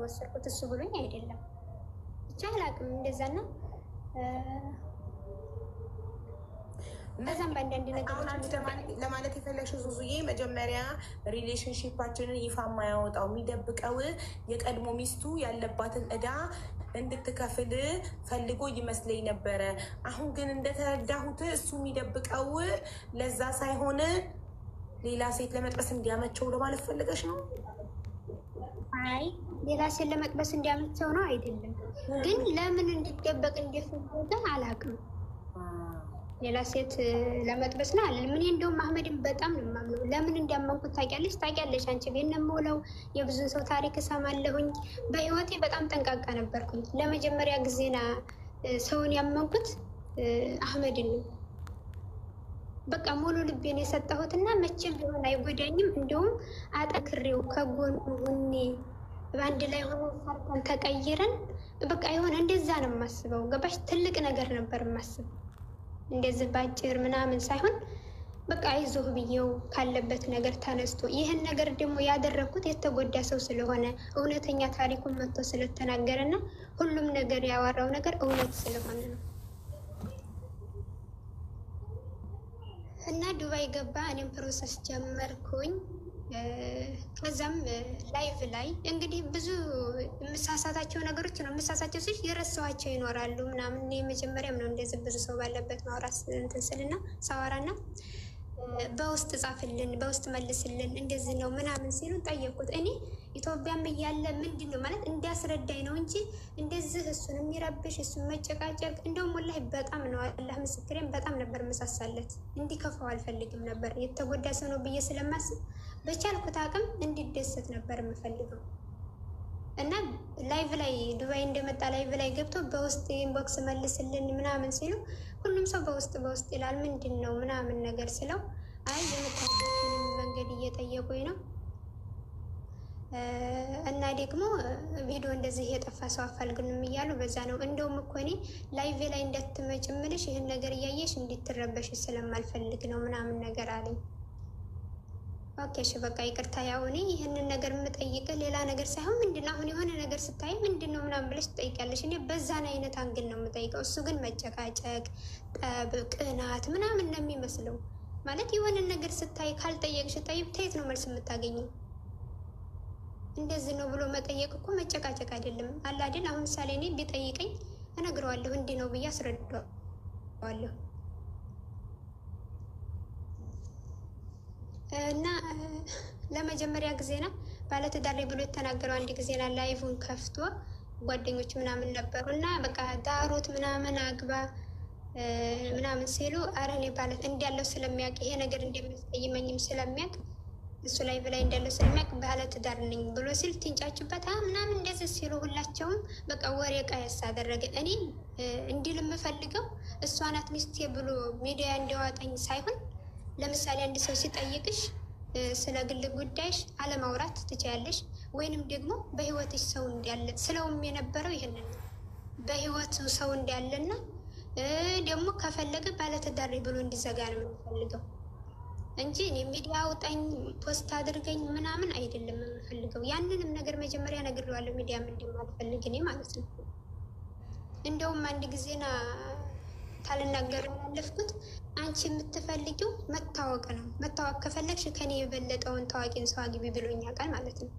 የወሰድኩት፣ እሱ ብሎኝ አይደለም። ብቻ አላውቅም እንደዛና ከዛም በአንዳንድ ነገሮች ለማለት የፈለግሽው ዙዙዬ፣ መጀመሪያ relationship ኣችንን ይፋ የማያወጣው የሚደብቀው የቀድሞ ሚስቱ ያለባትን እዳ እንድትከፍል ፈልጎ ይመስለኝ ነበረ። አሁን ግን እንደተረዳሁት እሱ የሚደብቀው ለዛ ሳይሆን ሌላ ሴት ለመጥበስ እንዲያመቸው ለማለት ፈልገሽ ነው? አይ፣ ሌላ ሴት ለመጥበስ እንዲያመቸው ነው አይደለም፣ ግን ለምን እንዲደበቅ እንደፈለገ አላውቅም። ሌላ ሴት ለመጥበስ ነው አለ። ምን እንደውም አህመድን በጣም ነው የማምነው። ለምን እንዳመንኩት ታውቂያለሽ? ታውቂያለሽ አንቺ ቤት ነው የምውለው፣ የብዙን ሰው ታሪክ እሰማለሁኝ። በህይወቴ በጣም ጠንቃቃ ነበርኩኝ። ለመጀመሪያ ጊዜና ሰውን ያመንኩት አህመድን ነው። በቃ ሙሉ ልቤን የሰጠሁት እና መቼም ቢሆን አይጎዳኝም። እንደውም አጠክሬው ከጎኑ ሁኔ በአንድ ላይ ሆኖ ሰርተን ተቀይረን በቃ የሆነ እንደዛ ነው የማስበው። ገባሽ? ትልቅ ነገር ነበር የማስበው፣ እንደዚህ ባጭር ምናምን ሳይሆን በቃ አይዞህ ብዬው ካለበት ነገር ተነስቶ፣ ይህን ነገር ደግሞ ያደረግኩት የተጎዳ ሰው ስለሆነ፣ እውነተኛ ታሪኩን መጥቶ ስለተናገረ እና ሁሉም ነገር ያወራው ነገር እውነት ስለሆነ ነው። እና ዱባይ ገባ፣ እኔም process ጀመርኩኝ። ከዛም live ላይ እንግዲህ ብዙ የምሳሳታቸው ነገሮች ነው፣ የምሳሳቸው ስል የረሳኋቸው ይኖራሉ ምናምን። የመጀመሪያም ነው እንደዚህ ብዙ ሰው ባለበት ማውራት እንትን ስልና ሳወራና በውስጥ ጻፍልን፣ በውስጥ መልስልን፣ እንደዚህ ነው ምናምን ሲሉ ጠየቅኩት። እኔ ኢትዮጵያም እያለ ምንድን ነው ማለት እንዲያስረዳኝ ነው እንጂ እንደዚህ እሱን የሚረብሽ፣ እሱን መጨቃጨቅ፣ እንደውም ወላሂ በጣም ነው፣ አላህ ምስክሬን፣ በጣም ነበር መሳሳለት። እንዲከፋው አልፈልግም ነበር። የተጎዳ ሰው ነው ብዬ ስለማስብ በቻልኩት አቅም እንዲደሰት ነበር የምፈልገው። እና live ላይ ዱባይ እንደመጣ live ላይ ገብቶ በውስጥ inbox መልስልን ምናምን ሲሉ፣ ሁሉም ሰው በውስጥ በውስጥ ይላል፣ ምንድን ነው ምናምን ነገር ስለው፣ አይ የመጣበትን መንገድ እየጠየቁኝ ነው እና ደግሞ ቪዲዮ እንደዚህ የጠፋ ሰው አፋልግንም እያሉ በዛ ነው። እንደውም እኮ እኔ live ላይ እንዳትመጭ እምልሽ ይህን ነገር እያየሽ እንድትረበሽ ስለማልፈልግ ነው ምናምን ነገር አለኝ። Okay እሺ በቃ ይቅርታ። ያው እኔ ይህንን ነገር የምጠይቅህ ሌላ ነገር ሳይሆን ምንድን ነው፣ አሁን የሆነ ነገር ስታይ ምንድን ነው ምናምን ብለሽ ትጠይቂያለሽ። እኔ በዛን አይነት angle ነው የምጠይቀው። እሱ ግን መጨቃጨቅ፣ ጠብ፣ ቅናት ምናምን ነው የሚመስለው። ማለት የሆነ ነገር ስታይ ካልጠየቅሽ ጠይብ ተየት ነው መልስ የምታገኘው? እንደዚህ ነው ብሎ መጠየቅ እኮ መጨቃጨቅ አይደለም። አላድን አሁን ምሳሌ እኔ ቢጠይቀኝ እነግረዋለሁ፣ እንዲህ ነው ብዬ አስረዳዋለሁ። እና ለመጀመሪያ ጊዜና ባለትዳር ላይ ብሎ የተናገረው አንድ ጊዜና live ን ከፍቶ ጓደኞች ምናምን ነበሩ እና በቃ ዳሩት ምናምን አግባ ምናምን ሲሉ፣ ኧረ እኔ ባለት እንዳለው ስለሚያውቅ፣ ይሄ ነገር እንደሚያስቀይመኝም ስለሚያውቅ፣ እሱ ላይ ብላይ እንዳለው ስለሚያውቅ ባለትዳር ነኝ ብሎ ሲል ትንጫጩበት ምናምን እንደዚህ ሲሉ ሁላቸውም በቃ ወሬ ቀየስ አደረገ። እኔ እንዲል የምፈልገው እሷ ናት ሚስቴ ብሎ ሚዲያ እንዲያወጣኝ ሳይሆን፣ ለምሳሌ አንድ ሰው ሲጠይቅሽ ስለ ግል ጉዳይሽ አለማውራት ትችያለሽ፣ ወይንም ደግሞ በህይወትሽ ሰው እንዳለ ስለውም የነበረው ይህንን ነው። በህይወቱ ሰው እንዳለና ደግሞ ከፈለገ ባለትዳር ብሎ እንዲዘጋ ነው የምፈልገው እንጂ እኔ ሚዲያ አውጣኝ post አድርገኝ ምናምን አይደለም የምፈልገው። ያንንም ነገር መጀመሪያ ነግሬዋለሁ፣ ሚዲያም እንደማልፈልግ እኔ ማለት ነው። እንደውም አንድ ጊዜና ካልናገር ያላለፍኩት፣ አንቺ የምትፈልጊው መታወቅ ነው። መታወቅ ከፈለግሽ ከኔ የበለጠውን ታዋቂን ሰው አግቢ ብሎኛ ቃል ማለት ነው።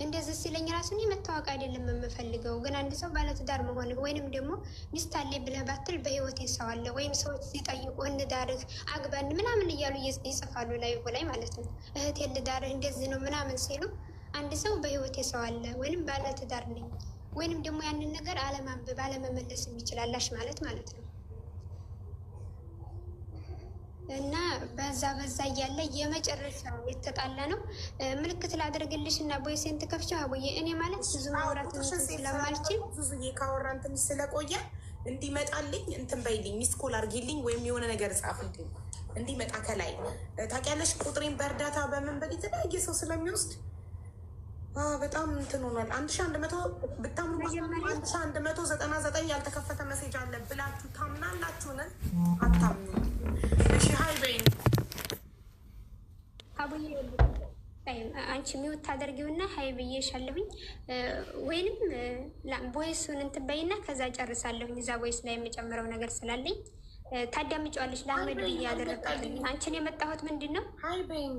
እንደዚህ ሲለኝ ራሱ እኔ መታወቅ አይደለም የምፈልገው፣ ግን አንድ ሰው ባለትዳር መሆን ወይንም ደግሞ ሚስት አለኝ ብለህ ባትል በህይወቴ ሰው አለ፣ ወይም ሰዎች ሲጠይቁ እንዳርህ አግባን ምናምን እያሉ ይጽፋሉ ላይ ላይ ማለት ነው። እህቴ ልዳርህ እንደዚህ ነው ምናምን ሲሉ፣ አንድ ሰው በህይወቴ ሰው አለ ወይንም ባለትዳር ነኝ ወይንም ደግሞ ያንን ነገር አለማንበብ አለመመለስ የሚችላላሽ ማለት ማለት ነው። እና በዛ በዛ እያለ የመጨረሻ የተጣላ ነው። ምልክት ላድርግልሽ እና voice ኤን ትከፍቺው አቦዬ። እኔ ማለት ብዙ ማውራት ስለማልችል ዙዙዬ፣ ካወራን ትንሽ ስለቆየ እንዲመጣልኝ እንትን በይልኝ፣ missed call አድርጊልኝ ወይም የሆነ ነገር ጻፍልኝ እንዲመጣ ከላይ። ታውቂያለሽ፣ ቁጥሬን በእርዳታ በመንበል የተለያየ ሰው ስለሚወስድ በጣም እንትን ሆኗል። 1100 ብታምኑ 1199 ያልተከፈተ message አለ ብላችሁ ታምናላችሁን? አታምኑ። እሺ hi በይኝ። አቡዬ፣ አንቺ አንቺ mute ታደርጊውና hi ብዬሻለሁኝ ወይንም voice ኡን እንትን በይና ከዛ ጨርሳለሁኝ። እዛ voice ላይ የምጨምረው ነገር ስላለኝ ታዳምጪዋለሽ። ለአህመድ ብዬ ያደረግኩት አንቺን የመጣሁት ምንድን ነው? Hi በይኝ።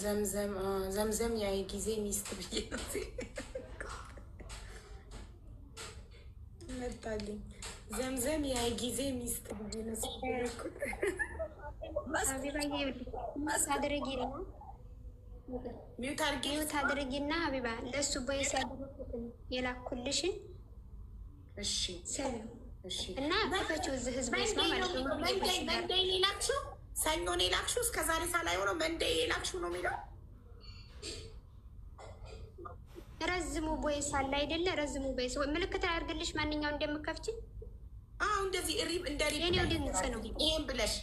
ዘምዘም ዘምዘም ያይ ጊዜ ሚስት ብዬ ነው መጣልኝ። ዘምዘም ያይ ጊዜ ሚስት ብዬ ነው ያልኩት። ሀቢባዬ አድርጊና Mute አድርጌ Mute አድርጊና ሀቢባ ለእሱ voice ያደረኩትን የላኩልሽን እሺ፣ ስሚ እሺ። እና ክፈችው እዚህ ህዝብ ይስማ ማለት ነው። Monday ነው የላክሽው? ሰኞ ነው የላክሽው? እስከ ዛሬ ሳላየው ነው Monday የላክሽው ነው የሚለው። ረዝሙ voice አለ አይደለ? ረዝሙ voice ምልክት አድርግልሽ ማንኛው እንደምከፍች። አዎ እንደዚህ ሪብ እንደ ሪብ የኔው ድምፅ ነው። ይሄን ብለሽ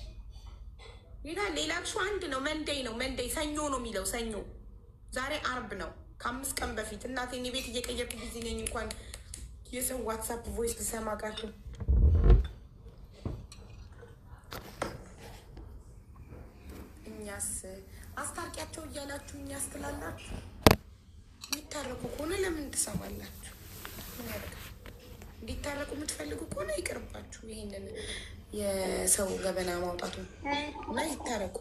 ይላል። የላክሽው አንድ ነው። Monday ነው፣ Monday ሰኞ ነው የሚለው። ሰኞ ዛሬ አርብ ነው። ከ5 ቀን በፊት እናቴ፣ እኔ ቤት እየቀየርኩ busy ነኝ። እንኳን የሰው WhatsApp voice ልሰማ ቀርቶ። እኛስ አስታርቂያቸው እያላችሁ እኛስ ትላላችሁ። የሚታረቁ ከሆነ ለምን ትሰማላችሁ? ምን ያደርጋል? እንዲታረቁ የምትፈልጉ ከሆነ ይቅርባችሁ፣ ይሄንን የሰው ገበና ማውጣቱ እና ይታረቁ።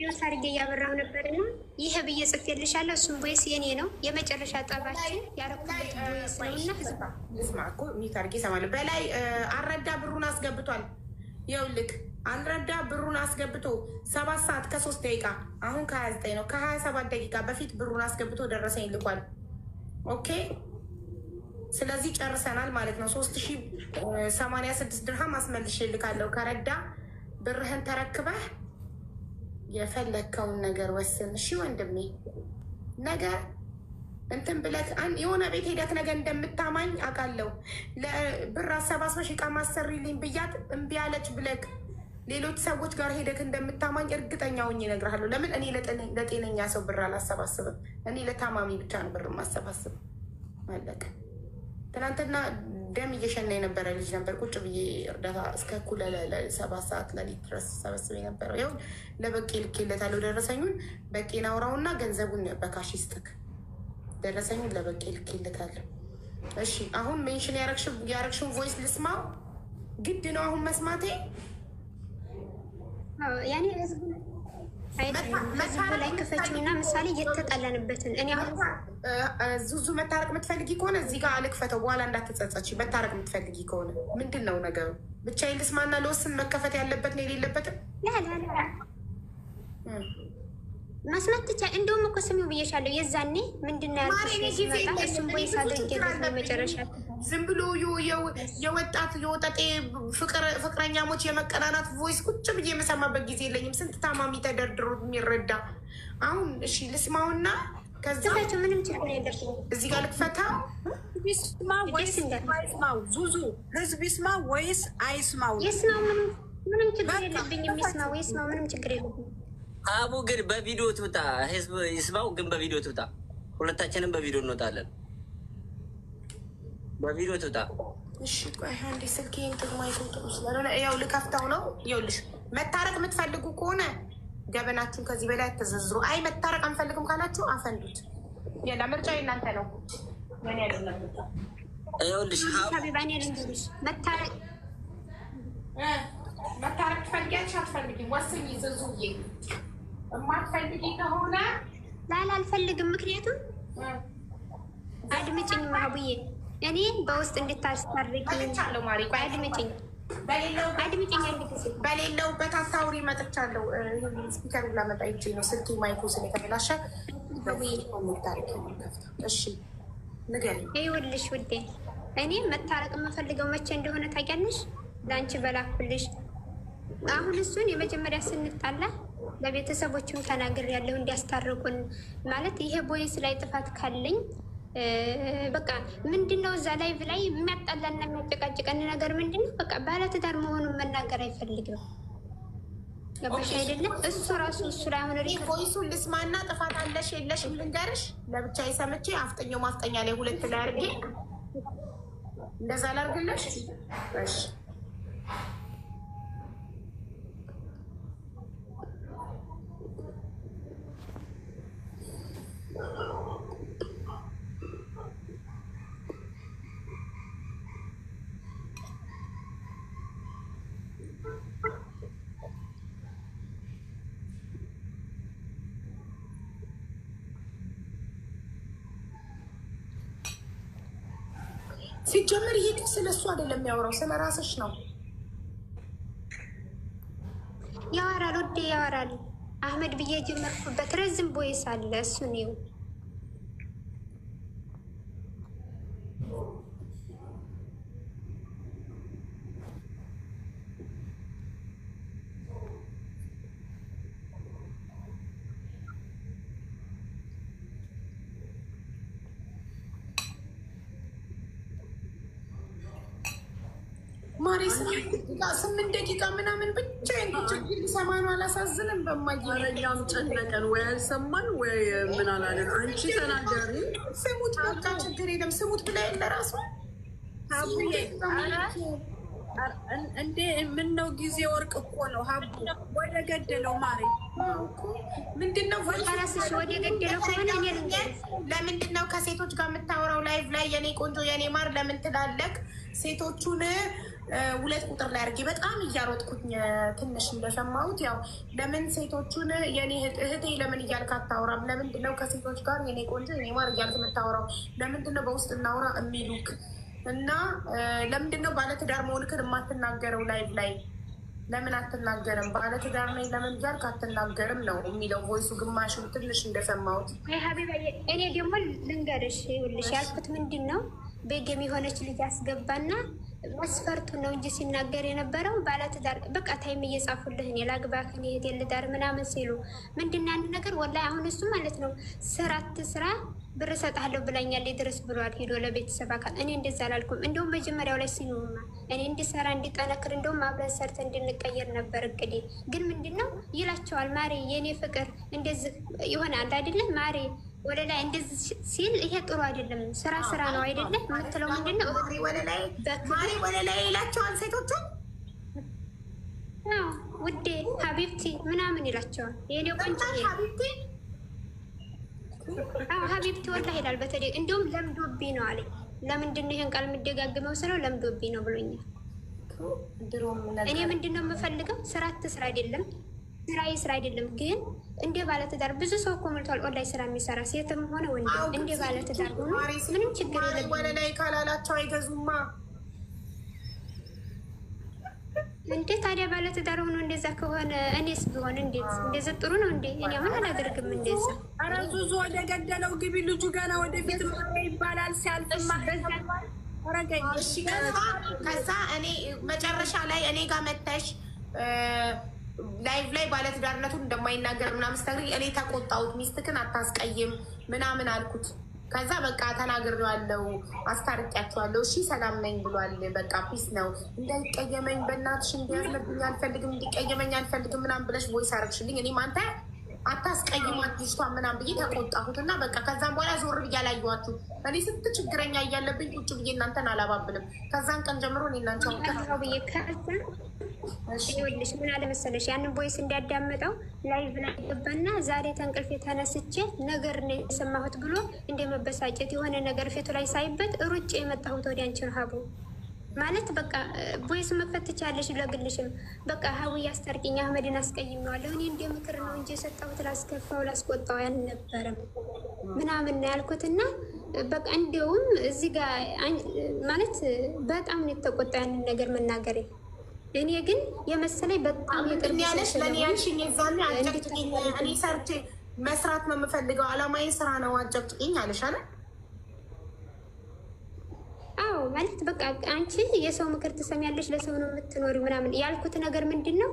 Mute አድርጌ እያበራሁ ነበርና ይሄ ብዬ ጽፌልሻለሁ። እሱም voice የኔ ነው። የመጨረሻ ጠባችን ያረኩበት voice ነው እና ህዝብ ልስማ እኮ፣ mute አድርጌ እሰማለሁ። በላይ አልረዳ ብሩን አስገብቷል። ይኸውልህ አልረዳ ብሩን አስገብቶ 7 ሰዓት ከ3 ደቂቃ፣ አሁን ከ29 ነው፣ ከ27 ደቂቃ በፊት ብሩን አስገብቶ ደረሰኝ ልኳል። Okay፣ ስለዚህ ጨርሰናል ማለት ነው። 3086 ድርሃም አስመልሼ ልካለሁ። ከረዳ ብርህን ተረክበህ የፈለግከውን ነገር ወስን። እሺ ወንድሜ፣ ነገ እንትን ብለህ የሆነ ቤት ሄደህ ነገ እንደምታማኝ አውቃለሁ። ብር አሰባስበሽ ዕቃ ማሰሪልኝ ብያት እምቢ አለች ብለህ ሌሎች ሰዎች ጋር ሄደህ እንደምታማኝ እርግጠኛ ሆኜ እነግርሃለሁ። ለምን እኔ ለጤነኛ ሰው ብር አላሰባስብም። እኔ ለታማሚ ብቻ ነው ብር ማሰባስብ። አለቀ። ትናንትና ደም እየሸና የነበረ ልጅ ነበር። ቁጭ ብዬ እርዳታ እስከ እኩለ 7 ሰዓት ለሊት ድረስ ሰበስብ የነበረው። ይኸው ለበቄ ልኬለታለሁ ደረሰኙን። በቄን አውራውና ገንዘቡን በ cash ይስጥክ። ደረሰኙን ለበቄ ልኬለታለሁ። እሺ፣ አሁን mention ያረግሽውን voice ልስማው። ግድ ነው አሁን መስማቴ? ያኔ ህዝቡ አይደለም፣ ህዝቡ ላይ ክፈችውና ምሳሌ እየተጣላንበትን እኔ አሁን ዙዙ፣ መታረቅ የምትፈልጊ ከሆነ እዚህ ጋር አልክፈተው፣ በኋላ እንዳትጸጸች። መታረቅ የምትፈልጊ ከሆነ ምንድን ነው ነገሩ? ብቻዬን ልስማና ልወስን። መከፈት ያለበት ነው የሌለበትም። لا لا لا፣ መስማት ትቻ እንደውም እኮ ስሚው ብዬሻለሁ። የዛኔ ምንድን ነው ማሬ፣ ያልኩሽ? እኔ ጊዜ ስመጣ እሱም የለኝም። voice እኔ ብዙ ችግር አድርጌለት ነው አለብኝ። መጨረሻ። ዝም ብሎ የወጣት የወጠጤ ፍቅረኛሞች የመቀናናት voice ቁጭ ብዬ የምሰማበት ጊዜ የለኝም። ስንት ታማሚ ተደርድሮ የሚረዳ አሁን። እሺ ልስማውና ከዛ ክፈችው፣ ምንም ችግር የለብኝም። እዚህ ጋር ልክፈታው። ይስማ ወይስ ደስ እንዳለ። አይስማው? ዙዙ፣ ህዝብ ይስማ ወይስ አይስማው? ይስማው፣ ምንም ምንም ችግር በቃ የለብኝም። ይስማው ይስማው፣ ምንም ችግር የለብኝም። አቡ ግን በቪዲዮ ትውጣ። ህዝብ ይስማው፣ ግን በቪዲዮ ትውጣ። ሁለታችንም በቪዲዮ እንወጣለን። በቪዲዮ ትውጣ። እሺ ቆይ አንዴ፣ ስልኬ እንትን mic ኡ ጥሩ ስላልሆነ ያው ልከፍተው ነው። ይኸውልሽ፣ መታረቅ የምትፈልጉ ከሆነ ገበናችሁን ከዚህ በላይ አትዘዝሩ። አይ መታረቅ አንፈልግም ካላችሁ አፈንዱት። የላ ምርጫው የእናንተ ነው። የኔ አይደለም ምርጫ። ይኸውልሽ ሀቡ ሀቢባ፣ እኔ ልንገርሽ መታረቅ መታረቅ ትፈልጊያለሽ አትፈልጊም? ወስኝ ዝዙዬ። የማትፈልጊ ከሆነ ላላ አልፈልግም። ምክንያቱም አድምጭኝ ማህቡዬ፣ እኔ በውስጥ እንድታስታርቂ መጥቻለሁ ማሪ። ቆይ አድምጭኝ፣ በሌለውበት አድምጭኝ አንድ ጊዜ። በሌለውበት አታውሪ። መጥቻለሁ። Speaker ኡ ላመጣ ሂጄ ነው፣ ስልኬ mic ኡ ስለተበላሸ። እሺ ንገሪኝ። ይኸውልሽ ውዴ፣ እኔ መታረቅ የምፈልገው መቼ እንደሆነ ታውቂያለሽ? ለአንቺ በላኩልሽ። አሁን እሱን የመጀመሪያ ስንጣላ ለቤተሰቦቹም ተናግሬያለሁ እንዲያስታርቁን። ማለት ይሄ voice ላይ ጥፋት ካለኝ በቃ ምንድን ነው እዛ live ላይ የሚያጣላና የሚያጨቃጭቀን ነገር ምንድን ነው? በቃ ባለትዳር መሆኑን መናገር አይፈልግም። ገባሽ አይደለም? እሱ ራሱ እሱ ላይ አሁን record voice ኡን ልስማና ጥፋት አለሽ የለሽም ልንገርሽ። ለብቻ ሰምቼ አፍጠኛው ማፍጠኛ ላይ ሁለት ላይ አድርጌ እንደዛ ላድርግልሽ። እሺ ሲጀምር ይሄ ስለ እሱ አይደለም የሚያወራው፣ ስለ ራስሽ ነው። ያወራል፣ ወዴ ያወራል። አህመድ ብዬ የጀመርኩበት ረዝም voice አለ። እሱን ይኸው። ማሬ 8 ደቂቃ ምናምን ብቻዬን ቁጭ ብዬ ልሰማ ነው። አላሳዝንም? በማየ ኧረ እኛም ጨነቀን፣ ወይ አልሰማን ወይ ምን አላለን። አንቺ ተናገሪ። ስሙት፣ በቃ ችግር የለም ስሙት ብላ የለ ራሱ። ሀቡዬ እንዴ ምን ነው ጊዜ ወርቅ እኮ ነው። ሀቡ ወደ ገደለው ማሬ። ምንድን ነው ራስሽ ወደ ገደለው ከሆነ እኔ ልንገርሽ። ለምንድን ነው ከሴቶች ጋር የምታወራው live ላይ? የኔ ቆንጆ የኔ ማር ለምን ትላለክ? ሴቶቹን 2 ቁጥር ላይ አድርጌ በጣም እያሮጥኩኝ ትንሽ እንደሰማሁት ያው ለምን ሴቶቹን የኔ እህቴ ለምን እያልክ አታወራም? ለምንድን ነው ከሴቶች ጋር የኔ ቆንጆ የኔ ማር እያልክ የምታወራው? ለምንድን ነው በውስጥ እናውራ የሚሉክ? እና ለምንድን ነው ባለትዳር መሆንክን የማትናገረው live ላይ? ለምን አትናገርም? ባለትዳር ነኝ ለምን እያልክ አትናገርም ነው የሚለው voice ኡ፣ ግማሹ ትንሽ እንደሰማሁት። አይ ሀቢባ፣ እኔ ደግሞ ልንገርሽ፣ ይኸውልሽ ያልኩት ምንድን ነው በ game የሆነች ልጅ አስገባና መስፈርቱን ነው እንጂ ሲናገር የነበረው ባለትዳር በቃ time እየጻፉልህ እኔ ላግባህ እኔ እህቴን ልዳር ምናምን ሲሉ ምንድን ነው አንድ ነገር ወላሂ አሁን እሱ ማለት ነው ስራ አትስራ ብር እሰጥሃለሁ ብላኛለች ድረስ ብሏል ሄዶ ለቤተሰብ አካል። እኔ እንደዛ አላልኩም። እንደውም መጀመሪያው ላይ ሲኑማ እኔ እንድሰራ እንዲጠነክር እንደውም አብረን ሰርተን እንድንቀየር ነበር እቅዴ። ግን ምንድን ነው ይላቸዋል ማሬ የእኔ ፍቅር እንደዚህ ይሆናል አይደለም ማሬ ወደ ላይ እንደዚህ ሲል ይሄ ጥሩ አይደለም። ስራ ስራ ነው አይደለም የምትለው ምንድን ነው? ማሬ ወደ ላይ ይላቸዋል ሴቶቹ። ውዴ حبيبتي ምናምን ይላቸዋል። የኔ ቆንጆ حبيبتي። አዎ حبيبتي ወላሂ ይላል። በተለይ እንደውም ለምዶብኝ ነው አለኝ። ለምንድን ነው ይሄን ቃል የምደጋግመው ስለው ለምዶብኝ ነው ብሎኛል። እኔ ምንድን ነው የምፈልገው ስራ አትስራ አይደለም ስራ የስራ አይደለም፣ ግን እንደ ባለትዳር ብዙ ሰው እኮ ሞልቷል። ኦንላይን ስራ የሚሰራ ሴትም ሆነ ወንድ እንደ ባለትዳር ሆኖ ምንም ችግር የለም። ወደ ላይ ካላላቸው አይገዙማ። እንዴ ታዲያ ባለትዳር ሆኖ እንደዛ ከሆነ እኔስ ቢሆን እንዴት እንደዛ ጥሩ ነው እንዴ? እኔ አሁን አላደርግም እንደዛ። ኧረ ዙዙ ወደ ገደለው ግቢ። ልጁ ገና ወደፊት ይባላል ሲያልፍ። ከዛ እኔ መጨረሻ ላይ እኔ ጋር መተሽ live ላይ ባለትዳርነቱን እንደማይናገር ምናምን ስትነግሪኝ እኔ ተቆጣሁት። ሚስትክን አታስቀይም ምናምን አልኩት። ከዛ በቃ ተናግሬዋለሁ፣ አስታርቂያቸዋለሁ። እሺ ሰላም ነኝ ብሏል። በቃ peace ነው። እንዳይቀየመኝ በእናትሽ እንዲያዝንብኝ አልፈልግም፣ እንዲቀየመኝ አልፈልግም ምናምን ብለሽ voice አረግሽልኝ። እኔም አንተ አታስቀይማት ልጅቷ ምናምን ብዬ ተቆጣሁት እና በቃ ከዛም በኋላ ዞር ብዬ አላየኋችሁ። እኔ ስንት ችግረኛ እያለብኝ ቁጭ ብዬ እናንተን አላባብልም። ከዛን ቀን ጀምሮ እኔ እናንተ ብዬ ከዛ ይኸውልሽ ምን አለ መሰለሽ ያንን voice እንዳዳመጠው live ላይ ገባና ዛሬ ተንቅልፌ ተነስቼ ነገር ነው የሰማሁት ብሎ እንደ መበሳጨት የሆነ ነገር ፊቱ ላይ ሳይበት ሩጬ የመጣሁት ወደ አንቺ ነው ሀቡ። ማለት በቃ voice መክፈት ትችያለሽ፣ ለግልሽም በቃ ሀቡ አስታርቂኝ፣ አህመድን አስቀይሜዋለሁ። እኔ እንደ ምክር ነው እንጂ የሰጠሁት ላስከፋው ላስቆጣው ያልነበረም ምናምን ነው ያልኩትና በቃ እንደውም እዚህ ጋር ማለት በጣም ነው የተቆጣ ያንን ነገር መናገሬ። እኔ ግን የመሰለኝ በጣም የቅርብ ያለሽ ለእኔ ያልሽኝ የዛኔ አጨቅጭቂኝ፣ እኔ ሰርቼ መስራት ነው የምፈልገው፣ አላማዬ ስራ ነው፣ አጨቅጭቂኝ አለሽ አለ። አዎ ማለት በቃ አንቺ የሰው ምክር ትሰሚያለሽ፣ ለሰው ነው የምትኖሪው ምናምን ያልኩት ነገር ምንድን ነው፣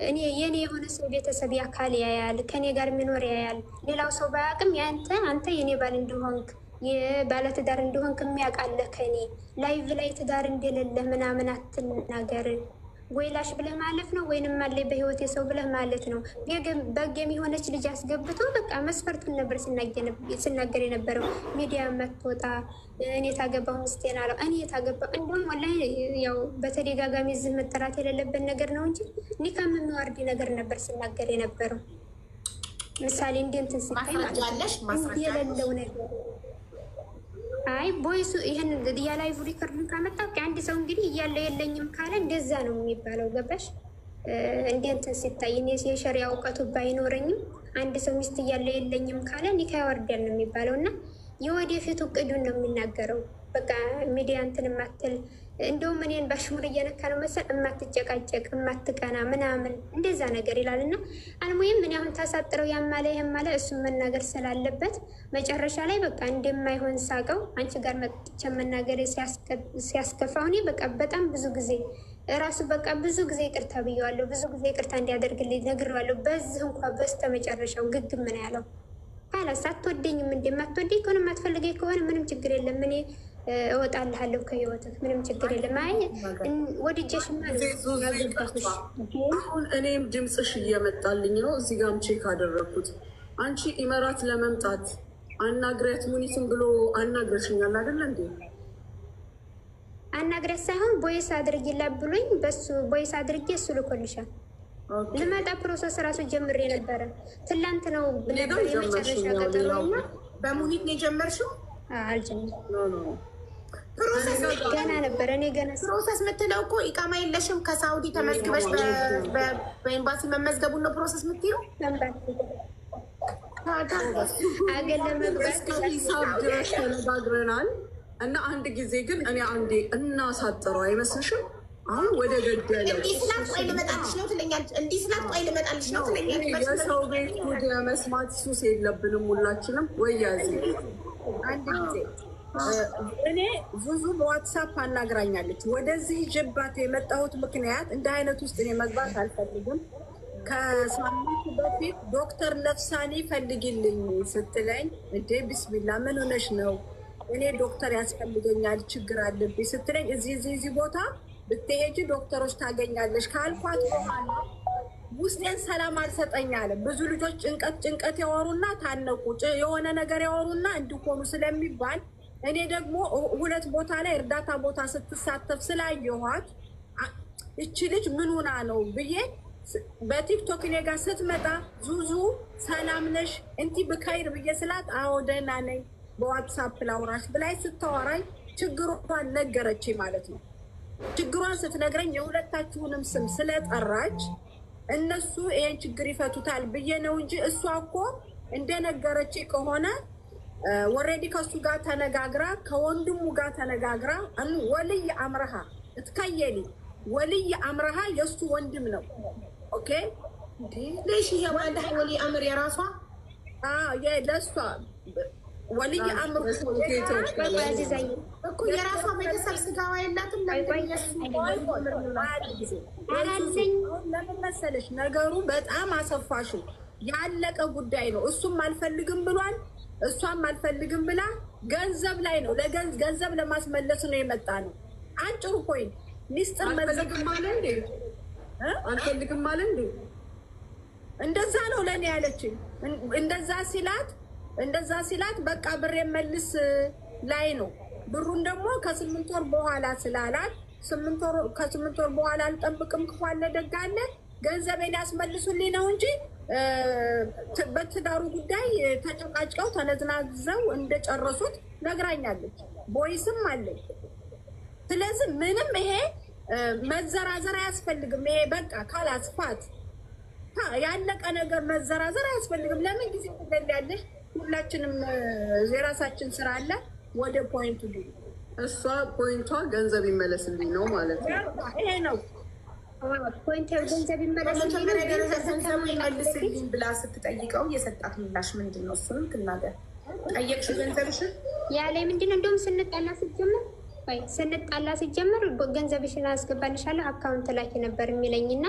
እኔ የኔ የሆነ ሰው ቤተሰብ ያካል ያያል፣ ከኔ ጋር የሚኖር ያያል። ሌላው ሰው ባያውቅም ያንተ አንተ የኔ ባል እንደሆንክ የባለትዳር እንደሆንክ የሚያውቃለህ ከኔ live ላይ ትዳር እንደሌለ ምናምን አትናገር። ወይ ላሽ ብለህ ማለፍ ነው ወይንም አለ በህይወት የሰው ብለህ ማለት ነው። በ game የሆነች ልጅ አስገብቶ በቃ መስፈርቱን ነበር ሲናገር የነበረው። ሚዲያ መትወጣ እኔ ታገባው ሚስቴን አለው። እኔ የታገባው እንደውም ወላሂ ያው በተደጋጋሚ እዚህ መጠራት የሌለበት ነገር ነው እንጂ ኒካም የሚዋርድ ነገር ነበር ሲናገር የነበረው። ምሳሌ እንደ እንትን ሲታይ ማለት ነው የሌለው ነገር። አይ voice ኡ ይህን የ live record ኡን ካመጣ አንድ ሰው እንግዲህ እያለው የለኝም ካለ እንደዛ ነው የሚባለው። ገባሽ? እንደ እንትን ሲታይ እኔ የሸሪያ እውቀቱ ባይኖረኝም አንድ ሰው ሚስት እያለው የለኝም ካለ ኒካ ያወርዳል ነው የሚባለው። እና የወደፊቱ እቅዱን ነው የሚናገረው። በቃ ሚዲያ እንትን የማትል፣ እንደውም እኔን ባሽሙር እየነካ ነው መሰል፣ እማትጨቃጨቅ፣ እማትቀና ምናምን እንደዛ ነገር ይላል። እና አልሙይም እኔ አሁን ታሳጥረው ያማለ ይህም ማለ እሱን መናገር ስላለበት መጨረሻ ላይ በቃ እንደማይሆን ሳቀው አንቺ ጋር መጥቼ መናገር ሲያስከፋው እኔ በቃ በጣም ብዙ ጊዜ እራሱ በቃ ብዙ ጊዜ ይቅርታ ብየዋለሁ። ብዙ ጊዜ ይቅርታ እንዲያደርግልኝ ነግሬዋለሁ። በዚህ እንኳ በስተ መጨረሻው ግግም ነው ያለው። ካላስ አትወደኝም፣ እንደማትወደኝ ከሆነ፣ የማትፈልገኝ ከሆነ ምንም ችግር የለም፣ እኔ እወጣልሃለሁ ከህይወትህ፣ ምንም ችግር የለም። አይ ወድጄሽማ ነው ያገባሁሽ። አሁን እኔም ድምፅሽ እየመጣልኝ ነው። እዚህ ጋርም check አደረግኩት። አንቺ ኢመራት ለመምጣት አናግሪያት ሙኒትን ብሎ አናግረሽኛል አይደለ እንዴ? አናግሪያት ሳይሆን voice አድርጊላት ብሎኝ በሱ voice አድርጌ እሱ ልኮልሻል። ልመጣ process ራሱ ጀምሬ ነበረ። ትላንት ነው ነበር የመጨረሻ ቀጠሮና በሙኒት ነው የጀመርሽው? አልጀመርኩም ገና ነበረ። እኔ ገና Process የምትለው እኮ ኢቃማ የለሽም፣ ከሳውዲ ተመዝግበሽ በኤምባሲ መመዝገቡን ነው process የምትይው? አገር ለመግባት እስከ ሂሳብ ድረስ ተነጋግረናል። እና አንድ ጊዜ ግን እኔ አንዴ እናሳጥረው አይመስልሽም? አሁን ወደ ገደለው እንዲህ ስላት ቆይ ልመጣልሽ ነው ትለኛለች። እንዲህ ስላት ቆይ ልመጣልሽ ነው ትለኛለች። የሰው ቤት ጉድ የመስማት ሱስ የለብንም ሁላችንም። ወይ ያዚ አንድ ጊዜ እኔ ዙዙ በዋትሳፕ አናግራኛለች። ወደዚህ ጅባት የመጣሁት ምክንያት እንደ አይነት ውስጥ እኔ መግባት አልፈልግም። ከሳምንት በፊት ዶክተር ነፍሳኒ ፈልጊልኝ ስትለኝ እንዴ ቢስሚላ ምን ሆነሽ ነው? እኔ ዶክተር ያስፈልገኛል፣ ችግር አለብኝ ስትለኝ እዚህ እዚህ እዚህ ቦታ ብትሄጂ ዶክተሮች ታገኛለሽ ካልኳት በኋላ ውስጤን ሰላም አልሰጠኝ አለ። ብዙ ልጆች ጭንቀት ጭንቀት ያወሩና ታነቁ፣ የሆነ ነገር ያወሩና እንዲሆኑ ስለሚባል እኔ ደግሞ ሁለት ቦታ ላይ እርዳታ ቦታ ስትሳተፍ ስላየኋት እቺ ልጅ ምን ሆና ነው ብዬ በቲክቶክ እኔ ጋር ስትመጣ ዙዙ ሰላም ነሽ እንቲ ብከይር ብዬ ስላት አዎ ደህና ነኝ፣ በዋትሳፕ ላውራሽ ብላይ ስታወራኝ ችግሯን ነገረች ማለት ነው። ችግሯን ስትነግረኝ የሁለታችሁንም ስም ስለጠራች እነሱ ይሄን ችግር ይፈቱታል ብዬ ነው እንጂ እሷ እኮ እንደነገረች ከሆነ already ከእሱ ጋር ተነጋግራ፣ ከወንድሙ ጋር ተነጋግራ ولي أمرها እትከየሊ ولي أمرها የእሱ ወንድም ነው። Okay. ليش ይሄ عندها ولي أمر የራሷ? ለእሷ ولي أمر እኮ የራሷ ቤተሰብ ስጋዋ የላትም። ለምን መሰለሽ ነገሩ በጣም አሰፋሹ ያለቀ ጉዳይ ነው። እሱም አልፈልግም ብሏል፣ እሷም አልፈልግም ብላ ገንዘብ ላይ ነው፣ ገንዘብ ለማስመለስ ነው የመጣ ነው። አጭሩ point ሚስጥር አልፈልግም አለ እንዴ? አልፈልግም አለ እንዴ? እንደዛ ነው ለእኔ ያለችኝ። እንደዛ ሲላት በቃ ብሬ መልስ ላይ ነው። ብሩን ደግሞ ከ8 ወር በኋላ ስላላት ከ8 ወር በኋላ አልጠብቅም፣ ክፉ አለ ደግ አለ፣ ገንዘቤን ያስመልሱልኝ ነው እንጂ በትዳሩ ጉዳይ ተጨቃጭቀው ተነዝናዘው እንደጨረሱት ነግራኛለች። Voice ም አለኝ። ስለዚህ ምንም ይሄ መዘራዘር አያስፈልግም። ይሄ በቃ ካላስፋት ያለቀ ነገር መዘራዘር አያስፈልግም። ለምን ጊዜ ትገላለሽ? ሁላችንም የራሳችን ስራ አለ። ወደ point ኡ እሷ point ዋ ገንዘብ ይመለስልኝ ነው ማለት ነው። ይሄ ነው። Point ገንዘብ ይመለስልኝ ነው። በመጀመሪያ ደረጃ ገንዘቡ ይመልስልኝ ብላ ስትጠይቀው የሰጣት ምላሽ ምንድን ነው? እሱንም ትናገር። ጠየቅሽው ገንዘብሽን? ያለ ምንድን ነው? እንደውም ስንጣላ ሲጀምር ወይ ስንጣላ ሲጀምር ገንዘብሽን አስገባልሻለሁ account ላኪ ነበር የሚለኝ። እና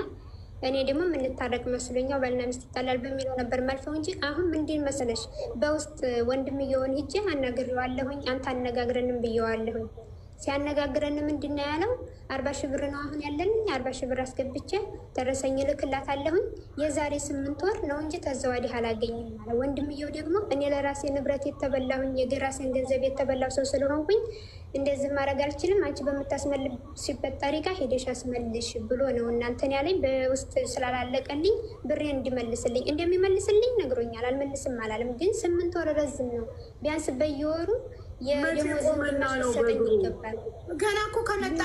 እኔ ደግሞ የምንታረቅ መስሎኛው ባልና ሚስት ይጣላል በሚለው ነበር ማልፈው እንጂ አሁን ምንድን መሰለሽ በውስጥ ወንድምየውን ሂጄ አናግሬዋለሁኝ። አንተ አነጋግረንም ብየዋለሁኝ። ሲያነጋግረን ምንድን ነው ያለው? 40,000 ብር ነው አሁን ያለን፣ 40,000 ብር አስገብቼ ደረሰኝ እልክላታለሁኝ የዛሬ 8 ወር ነው እንጂ ተዛ ወዲህ አላገኝም አለ። ወንድምየው ደግሞ እኔ ለራሴ ንብረት የተበላሁኝ የራሴን ገንዘብ የተበላው ሰው ስለሆንኩኝ እንደዚህ ማድረግ አልችልም፣ አንቺ በምታስመልሽበት ጠሪቃ ሄደሽ አስመልሽ ብሎ ነው እናንተን ያለኝ። በውስጥ ስላላለቀልኝ ብሬን እንዲመልስልኝ እንደሚመልስልኝ ነግሮኛል። አልመልስም አላለም። ግን 8 ወር ረዝም ነው። ቢያንስ በየወሩ መቼ የደሞዝ ቆመና ነው ሰጠኝ በእግሩ? ይገባል። ገና እኮ ከመጣ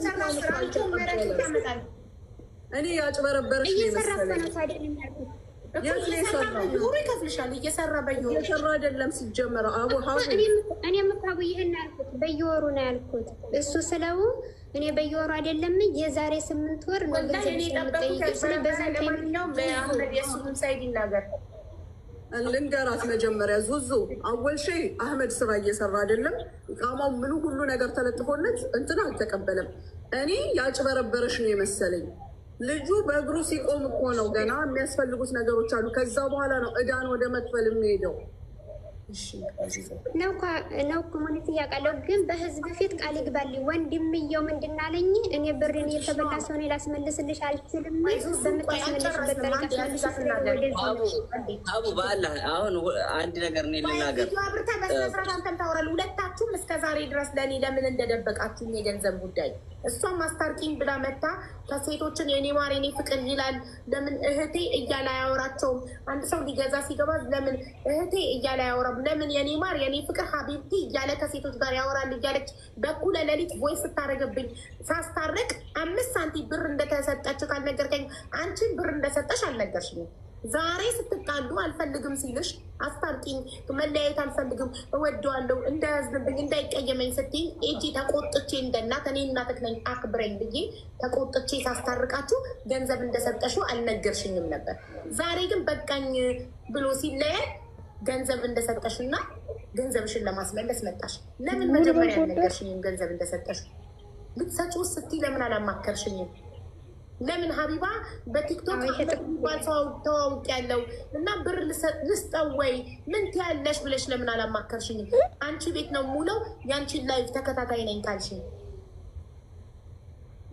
ሰራ ስራ አልጀመረ ያመጣል። እኔ ያጭበረበረሽ ነው እየሰራ እኮ የመሰለኝ። ነው ታዲያ የሚያልኩት። እኮ የት ነው እየሰራ የሰራው? በየወሩ ይከፍልሻል። እየሰራ በየወሩ እየሰራ አይደለም ሲጀመር። አቡ ሀቡ እኔም እኮ አቡ ይህን ያልኩት በየወሩ ነው ያልኩት። እሱ ስለው እኔ በየወሩ አይደለም የዛሬ 8 ወር ነው ወላሂ እኔ ገንዘብሽ የጠበኩት የምጠይቂው ስለ ያጭበረበረ። በዛ ለማንኛውም አህመድ የእሱንም side ይናገር። ልንገራት መጀመሪያ ዙዙ أول شي አህመድ ስራ እየሰራ አይደለም። ኢቃማው ምኑ ሁሉ ነገር ተለጥፎለት እንትን አልተቀበለም። እኔ ያጭበረበረሽ ነው የመሰለኝ። ልጁ በእግሩ ሲቆም እኮ ነው ገና የሚያስፈልጉት ነገሮች አሉ። ከዛ በኋላ ነው እዳን ወደ መክፈል የሚሄደው። ነው እኮ ሙኒት እያውቃለሁ፣ ግን በህዝብ ፊት ቃል ይግባልኝ። ወንድምየው ምንድን አለኝ? እኔ ብሬን እየተበላ ሰው እኔ ላስመልስልሽ አልችልም። በምታስመልሽበት ጠሪቃ አስመልሽ ስለው ወደዚህ አቡ በአላህ አሁን አንድ ነገር እኔ ልናገር። ቪዲዮ አብርተህ በስነ ስርዓት አንተም ታወራለህ። ሁለታችሁም እስከ ዛሬ ድረስ ለእኔ ለምን እንደደበቃችሁኝ የገንዘብ ጉዳይ እሷም አስታርቂኝ ብላ መታ ከሴቶችን የኔ ማር የኔ ፍቅር ይላል። ለምን እህቴ እያለ አያወራቸውም? አንድ ሰው ሊገዛ ሲገባ ለምን እህቴ እያለ አያወራም? ለምን የኔ ማር የኔ ፍቅር حبيبتي እያለ ከሴቶች ጋር ያወራል እያለች በኩለ ሌሊት voice ስታደርግብኝ ሳስታርቅ 5 ሳንቲም ብር እንደተሰጠች ካልነገርከኝ አንቺን ብር እንደሰጠሽ አልነገርሽኝም። ዛሬ ስትጣሉ አልፈልግም ሲልሽ አስታርቂኝ፣ መለያየት አልፈልግም፣ እወደዋለሁ፣ እንዳያዝንብኝ፣ እንዳይቀየመኝ ስትይኝ ኤጂ ተቆጥቼ እንደ እናት እኔ እናትህ ነኝ አክብረኝ ብዬ ተቆጥቼ ሳስታርቃችሁ ገንዘብ እንደሰጠሽው አልነገርሽኝም ነበር። ዛሬ ግን በቃኝ ብሎ ሲለያይ ገንዘብ እንደሰጠሽና ገንዘብሽን ለማስመለስ መጣሽ። ለምን መጀመሪያ አልነገርሽኝም ገንዘብ እንደሰጠሽ? ልትሰጪው ስትይ ለምን አላማከርሽኝም? ለምን ሀቢባ በቲክቶክ አዎ፣ ይሄ አህመድ የሚባል ሰው ተዋውቅ ያለው እና ብር ልስጠው ወይ ምን ትያለሽ ብለሽ ለምን አላማከርሽኝም? አንቺ ቤት ነው ሙለው የአንቺን live ተከታታይ ነኝ ካልሽኝ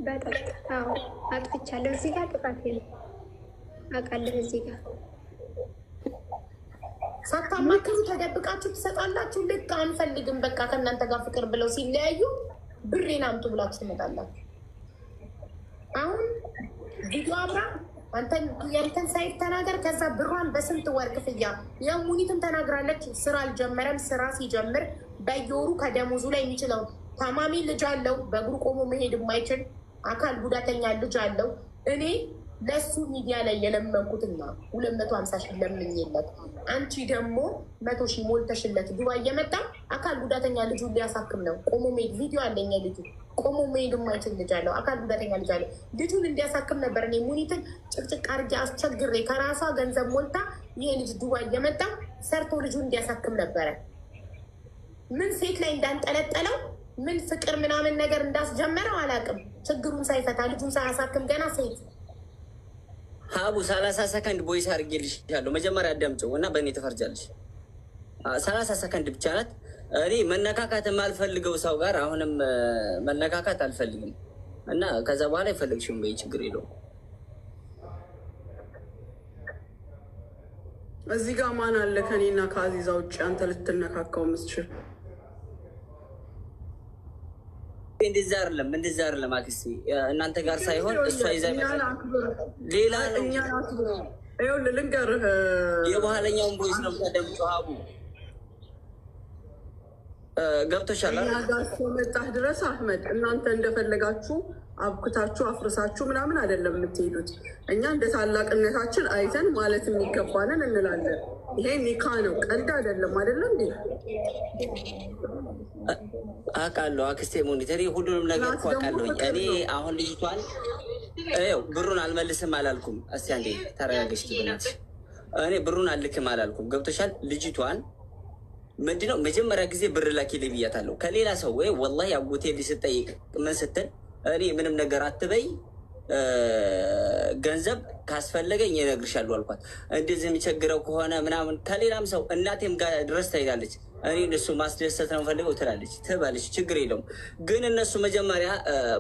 በጣም አዎ፣ አጥፍቻለሁ። እዚህ ጋር ጥፋቴ ነው አውቃለሁ። እዚህ ጋር ሳታማክሩ ተደብቃችሁ ትሰጣላችሁ። ልክ አንፈልግም በቃ ከእናንተ ጋር ፍቅር ብለው ሲለያዩ ብሬን አምጡ ብላችሁ ትመጣላችሁ። አሁን ቪዲዮ አብራ ያንተን side ተናገር። ከዛ ብሯን በስንት ወር ክፍያ ያው ሙኒትም ተናግራለች። ስራ አልጀመረም። ስራ ሲጀምር በየወሩ ከደሞዙ ላይ የሚችለው ታማሚ ልጅ አለው፣ በእግሩ ቆሞ መሄድ የማይችል አካል ጉዳተኛ ልጅ አለው። እኔ ለሱ ሚዲያ ላይ የለመንኩትና 250 ሺህ ለምኜለት አንቺ ደግሞ 100 ሺህ ሞልተሽለት ዱባይ የመጣ አካል ጉዳተኛ ልጁን ሊያሳክም ነው። ቆሞ መሄድ ቪዲዮ አለኝ ልጁ ቆሞ መሄድ የማይችል ልጅ አለው። አካል ጉዳተኛ ልጅ አለው። ልጁን እንዲያሳክም ነበር እኔ ሙኒትን ጭቅጭቅ አድርጌ አስቸግሬ ከራሷ ገንዘብ ሞልታ ይሄ ልጅ ዱባይ የመጣ ሰርቶ ልጁን እንዲያሳክም ነበረ። ምን ሴት ላይ እንዳንጠለጠለው ምን ፍቅር ምናምን ነገር እንዳስጀመረው አላውቅም። ችግሩን ሳይፈታ ልጁን ሳያሳክም ገና ሴት ሀቡ 30 ሰከንድ voice አድርጌልሻለሁ። መጀመሪያ አዳምጪው እና በእኔ ትፈርጃለሽ። 30 ሰከንድ ብቻ ናት። እኔ መነካካት የማልፈልገው ሰው ጋር አሁንም መነካካት አልፈልግም እና ከዛ በኋላ የፈለግሽውን በይ፣ ችግር የለውም። እዚህ ጋር ማን አለ ከኔና ከአዚዛ ውጭ አንተ ልትነካካው የምትችል? እንደዛ አይደለም፣ እንደዛ አይደለም አክስቴ፣ እናንተ ጋር ሳይሆን እሷ ይዛ እኛን አክብር፣ ሌላ ነው። እኛን አክብር። ይኸውልህ ልንገርህ፣ የበኋለኛውን voice ነው የምታዳምጪው ሀቡ። ገብቶሻል እኛ አይደል? ጋር እስከመጣህ ድረስ አህመድ፣ እናንተ እንደፈለጋችሁ አብኩታችሁ አፍርሳችሁ ምናምን አይደለም የምትሄዱት። እኛ እንደ ታላቅነታችን አይተን ማለት የሚገባንን እንላለን። ይሄ ኒካ ነው፣ ቀልድ አይደለም። አይደለም እንዴ? አውቃለሁ አክስቴ ሙኒት፣ እኔ ሁሉንም ነገር እኮ አውቃለሁኝ። እኔ አሁን ልጅቷን ይኸው ብሩን አልመልስም አላልኩም። እስቲ አንዴ ተረጋግሽ በእናትሽ። እኔ ብሩን አልልክም አላልኩም። ገብቶሻል? ልጅቷን ምንድነው መጀመሪያ ጊዜ ብር ላኪልኝ ብያታለሁ። ከሌላ ሰው ወይ ወላሂ አጎቴ ልጅ ስጠይቅ ምን ስትል እኔ ምንም ነገር አትበይ ገንዘብ ካስፈለገኝ እነግርሻለሁ አልኳት። እንደዚህ የሚቸግረው ከሆነ ምናምን ከሌላም ሰው እናቴም ጋር ድረስ ትሄዳለች። እኔ እነሱ ማስደሰት ነው ፈልገው ትላለች፣ ትበልሽ፣ ችግር የለውም። ግን እነሱ መጀመሪያ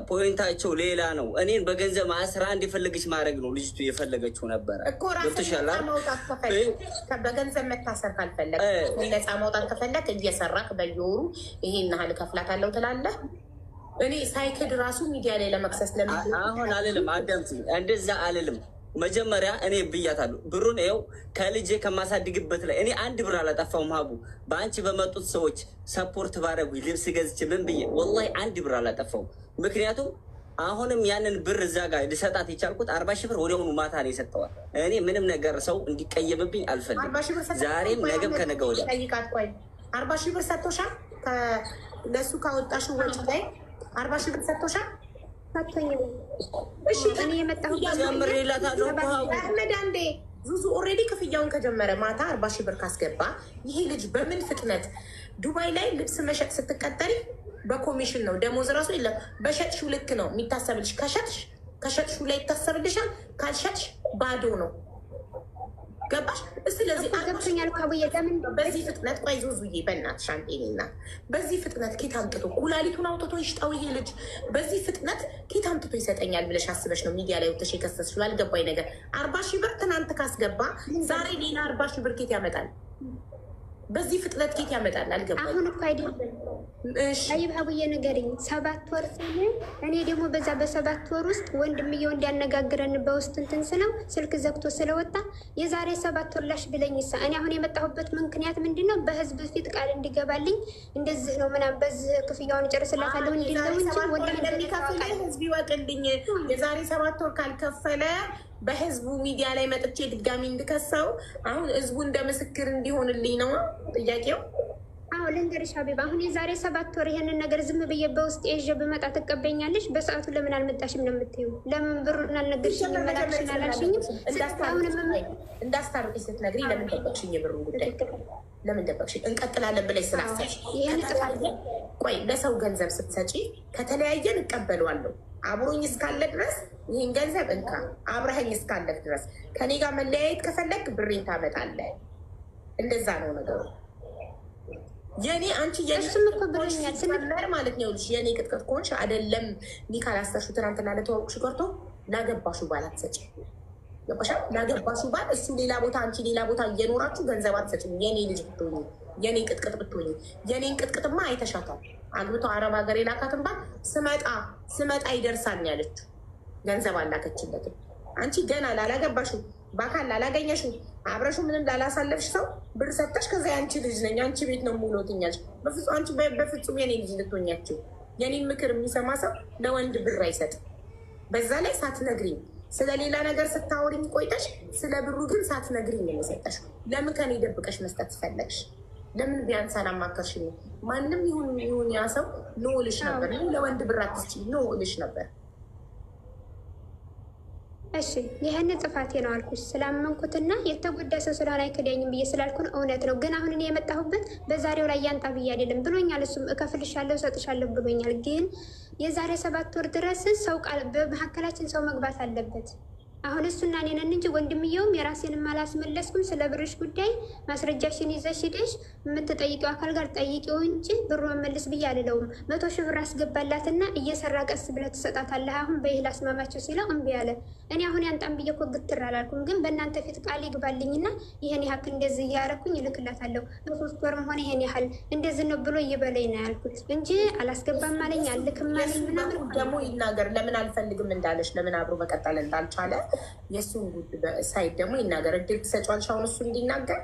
point ኣቸው ሌላ ነው። እኔን በገንዘብ አስራ እንዲፈልግች ማድረግ ነው ልጅቱ የፈለገችው ነበረ። እኮ ራስን ነፃ ማውጣት ከፈለግ፣ በገንዘብ መታሰር ካልፈለግ፣ ነፃ ማውጣት ከፈለግ እየሰራክ በየወሩ ይሄን ያህል እከፍላታለሁ ትላለህ። እኔ ሳይክድ ራሱ ሚዲያ ላይ ለመክሰስ ለምን አሁን አልልም፣ አዳምጪኝ፣ እንደዛ አልልም። መጀመሪያ እኔ ብያታለሁ። ብሩን ይኸው ከልጄ ከማሳድግበት ላይ እኔ አንድ ብር አላጠፋውም። ሀቡ፣ በአንቺ በመጡት ሰዎች support ባረጉኝ ልብስ ገዝቼ ምን ብዬ ወላሂ አንድ ብር አላጠፋውም። ምክንያቱም አሁንም ያንን ብር እዛ ጋር ልሰጣት የቻልኩት 40,000 ብር ወዲያውኑ ማታ ነው የሰጠዋል። እኔ ምንም ነገር ሰው እንዲቀየምብኝ አልፈልግም። ዛሬም ነገም ከነገ ወዲያ። ጠይቃት። ቆይ፣ 40,000 ብር ሰጥቶሻል? ለእሱ ካወጣሽው ወጪ ላይ 40,000 ብር ሰጥቶሻል? ሰጥቶኛል። እሺ። እኔ የመጣሁበት ጀምሬላታለሁ እኮ ሀቡ። አህመድ፣ አንዴ፣ ዙዙ already ክፍያውን ከጀመረ፣ ማታ 40,000 ብር ካስገባ ይሄ ልጅ በምን ፍጥነት? ዱባይ ላይ ልብስ መሸጥ ስትቀጠሪ በኮሚሽን ነው፣ ደሞዝ ራሱ የለም። በሸጥሽው ልክ ነው የሚታሰብልሽ። ከሸጥሽ ከሸጥሽው ላይ ይታሰብልሻል፣ ካልሸጥሽ ባዶ ነው። ገባሽ? ስለዚህ ገብቶኛል እኮ አቡዬ፣ ለምን በዚህ ፍጥነት፣ ቆይ ዙዙዬ፣ በእናትሽ አንዴ፣ እኔ እናት፣ በዚህ ፍጥነት ኬት አምጥቶ ኩላሊቱን አውጥቶ ይሽጣው ይሄ ልጅ? በዚህ ፍጥነት ኬት አምጥቶ ይሰጠኛል ብለሽ አስበሽ ነው ሚዲያ ላይ ወጥተሽ የከሰስሽው? ያልገባኝ ነገር 40,000 ብር ትናንት ካስገባ ዛሬ ሌላ 40,000 ብር ኬት ያመጣል? በዚህ ፍጥነት ኬት ያመጣል? አልገባኝ። አሁን እኮ አይደለም። እሺ። طيب አቡዬ ንገሪኝ፣ 7 ወር ሲል እኔ ደግሞ በዛ በ7 ወር ውስጥ ወንድምየው እንዲያነጋግረን በውስጥ እንትን ስለው ስልክ ዘግቶ ስለወጣ የዛሬ 7 ወር ላሽ ብለኝ ሳ እኔ አሁን የመጣሁበት ምክንያት ምንድን ነው? በህዝብ ፊት ቃል እንዲገባልኝ እንደዚህ ነው ምናምን በዚህ ክፍያውን እጨርስላታለሁ እንዲለው የዛሬ እንጂ 7 ወር ወላሂ እንደሚከፍል ህዝብ ይወቅልኝ። የዛሬ 7 ወር ካልከፈለ በህዝቡ ሚዲያ ላይ መጥቼ ድጋሚ እንድከሰው አሁን ህዝቡ እንደ ምስክር እንዲሆንልኝ ነው ጥያቄው። አዎ፣ ልንገርሽ ሀቢብ፣ አሁን የዛሬ 7 ወር ይሄንን ነገር ዝም ብዬ በውስጥ ይዤ ብመጣ ትቀበኛለሽ? በሰዓቱ ለምን አልመጣሽም ነው የምትይው? ለምን ብሩን አልነገርሽኝም? መላክሽን አላልሽኝም? አሁንም እንዳስታርቅሽ ስትነግሪኝ ለምን ደበቅሽኝ? የብሩን ጉዳይ ለምን ደበቅሽኝ? እንቀጥላለን ብለሽ ስላሰብሽ። ይህን ጥፋት ቆይ፣ ለሰው ገንዘብ ስትሰጪ ከተለያየን እቀበለዋለሁ፣ አብሮኝ እስካለ ድረስ ይህን ገንዘብ እንካ፣ አብረኸኝ እስካለህ ድረስ። ከኔ ጋር መለያየት ከፈለግ ብሬን ታመጣለህ። እንደዛ ነው ነገሩ። የኔ አንቺ የኔ እሱም እኮ ብሎኛል። ሲጀመር ማለት ነው፣ ይኸውልሽ፣ የኔ ቅጥቅጥ ከሆንሽ አይደለም ኒካ ላሰርሽው ትናንትና ለተዋወቅሽው ቀርቶ ላገባሽው ባል አትሰጪም። ገባሻ? ላገባሽው ባል እሱ ሌላ ቦታ አንቺ ሌላ ቦታ እየኖራችሁ ገንዘብ አትሰጪም። የኔ ልጅ ብትሆኚ፣ የኔ ቅጥቅጥ ብትሆኚ፣ የኔን ቅጥቅጥማ አይተሻታል። አግብቶ አረብ ሀገር የላካትን ባል ስመጣ ስመጣ ይደርሳል ነው ያለችው። ገንዘብ አላከችለትም። አንቺ ገና ላላገባሽው፣ በአካል ላላገኘሽው፣ አብረሽው ምንም ላላሳለፍሽ ሰው ብር ሰጥተሽ ከዛ የአንቺ ልጅ ነኝ፣ አንቺ ቤት ነው የምውለው ትኛለሽ። በፍጹም፣ አንቺ በፍጹም የኔ ልጅ ልትሆኛችው። የኔን ምክር የሚሰማ ሰው ለወንድ ብር አይሰጥም። በዛ ላይ ሳትነግሪኝ፣ ስለ ሌላ ነገር ስታወሪኝ ቆይተሽ ስለ ብሩ ግን ሳትነግሪኝ ነው የሰጠሽው። ለምን ከኔ ደብቀሽ መስጠት ፈለግሽ? ለምን ቢያንስ አላማከርሽኝ? ማንም ይሁን ይሁን ያ ሰው no እልሽ ነበር። No፣ ለወንድ ብር አትስጪ፣ no እልሽ ነበር። እሺ፣ ይህን ጥፋቴ ነው አልኩሽ። ስላመንኩትና የተጎዳ ሰው ስለሆነ አይክደኝም ብዬ ስላልኩን እውነት ነው። ግን አሁን እኔ የመጣሁበት በዛሬው ላይ ያንጣ ብዬ አይደለም ብሎኛል። እሱም እከፍልሻለሁ፣ እሰጥሻለሁ ብሎኛል። ግን የዛሬ 7 ወር ድረስ ሰው ቃል በመካከላችን ሰው መግባት አለበት። አሁን እሱና እኔ ነን እንጂ ወንድምየውም የራሴንም አላስመለስኩም። ስለ ብርሽ ጉዳይ ማስረጃሽን ይዘሽ ሂደሽ የምትጠይቂው አካል ጋር ጠይቂው እንጂ ብሩ መመልስ ብዬ አልለውም። 100,000 ብር አስገባላትና እየሰራ ቀስ ብለህ ትሰጣታለህ። አሁን በይህ ላስማማቸው ሲለው እምቢ አለ። እኔ አሁን ያንጣም ብዬ እኮ ግትር አላልኩም፣ ግን በእናንተ ፊት ቃል ይግባልኝና ይህን ያህል እንደዚህ እያረኩኝ እልክላታለሁ፣ በ3 ወርም ሆነ ይሄን ያህል እንደዚህ ነው ብሎ ይበለኝ ነው ያልኩት እንጂ አላስገባም አለኝ፣ አልክም አለኝ ምናምን። ደግሞ ይናገር፣ ለምን አልፈልግም እንዳለች፣ ለምን አብሮ መቀጠል እንዳልቻለ የእሱን ጉድ side ደግሞ ይናገር። እድል ትሰጫዋለሽ አሁን እሱ እንዲናገር?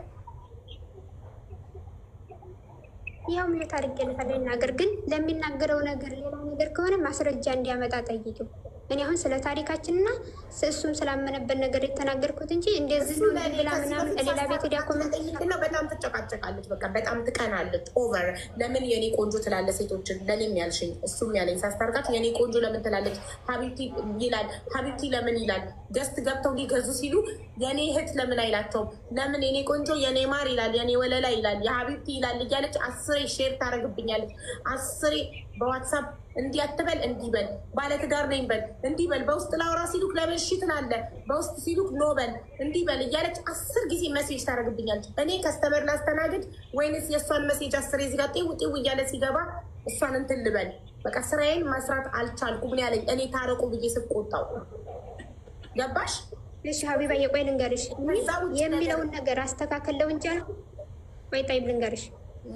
ይኸው mute አድርጌለታለሁ ይናገር። ግን ለሚናገረው ነገር ሌላ ነገር ከሆነ ማስረጃ እንዲያመጣ ጠይቂው። እኔ አሁን ስለ ታሪካችንና እሱም ስላመነበት ነገር የተናገርኩት እንጂ እንደዚህ ነው ብላ ምናምን ሌላ ቤት ሄዳ comment ነው። በጣም ትጨቃጨቃለች። በቃ በጣም ትቀናለች። Over ለምን የኔ ቆንጆ ትላለ ሴቶችን? ለእኔም ያልሽኝ እሱም ያለኝ ሳስታርቃት የኔ ቆንጆ ለምን ትላለች? حبيبتي ይላል። حبيبتي ለምን ይላል? Guest ገብተው ሊገዙ ሲሉ የኔ እህት ለምን አይላቸውም? ለምን የኔ ቆንጆ፣ የኔ ማር ይላል፣ የኔ ወለላ ይላል፣ የ حبيبتي ይላል እያለች አስሬ share ታደርግብኛለች። አስሬ በ WhatsApp እንዲህ አትበል፣ እንዲህ በል፣ ባለትዳር ነኝ በል፣ እንዲህ በል፣ በውስጥ ላውራ ሲሉክ ለምን እሺ ትላለህ፣ በውስጥ ሲሉክ no በል፣ እንዲህ በል እያለች 10 ጊዜ message ታደርግብኛለች። እኔ customer ላስተናግድ ወይንስ የእሷን message 10 እዚህ ጋር ጤው ጤው እያለ ሲገባ እሷን እንትን ልበል? በቃ ስራዬን መስራት አልቻልኩም ነው ያለኝ። እኔ ታረቁ ብዬ ስቆጣው ገባሽ? እሺ ሀቢባ የቆይ ልንገርሽ የሚለውን ነገር አስተካከለው እንጂ አልኩ። ቆይ طيب ልንገርሽ፣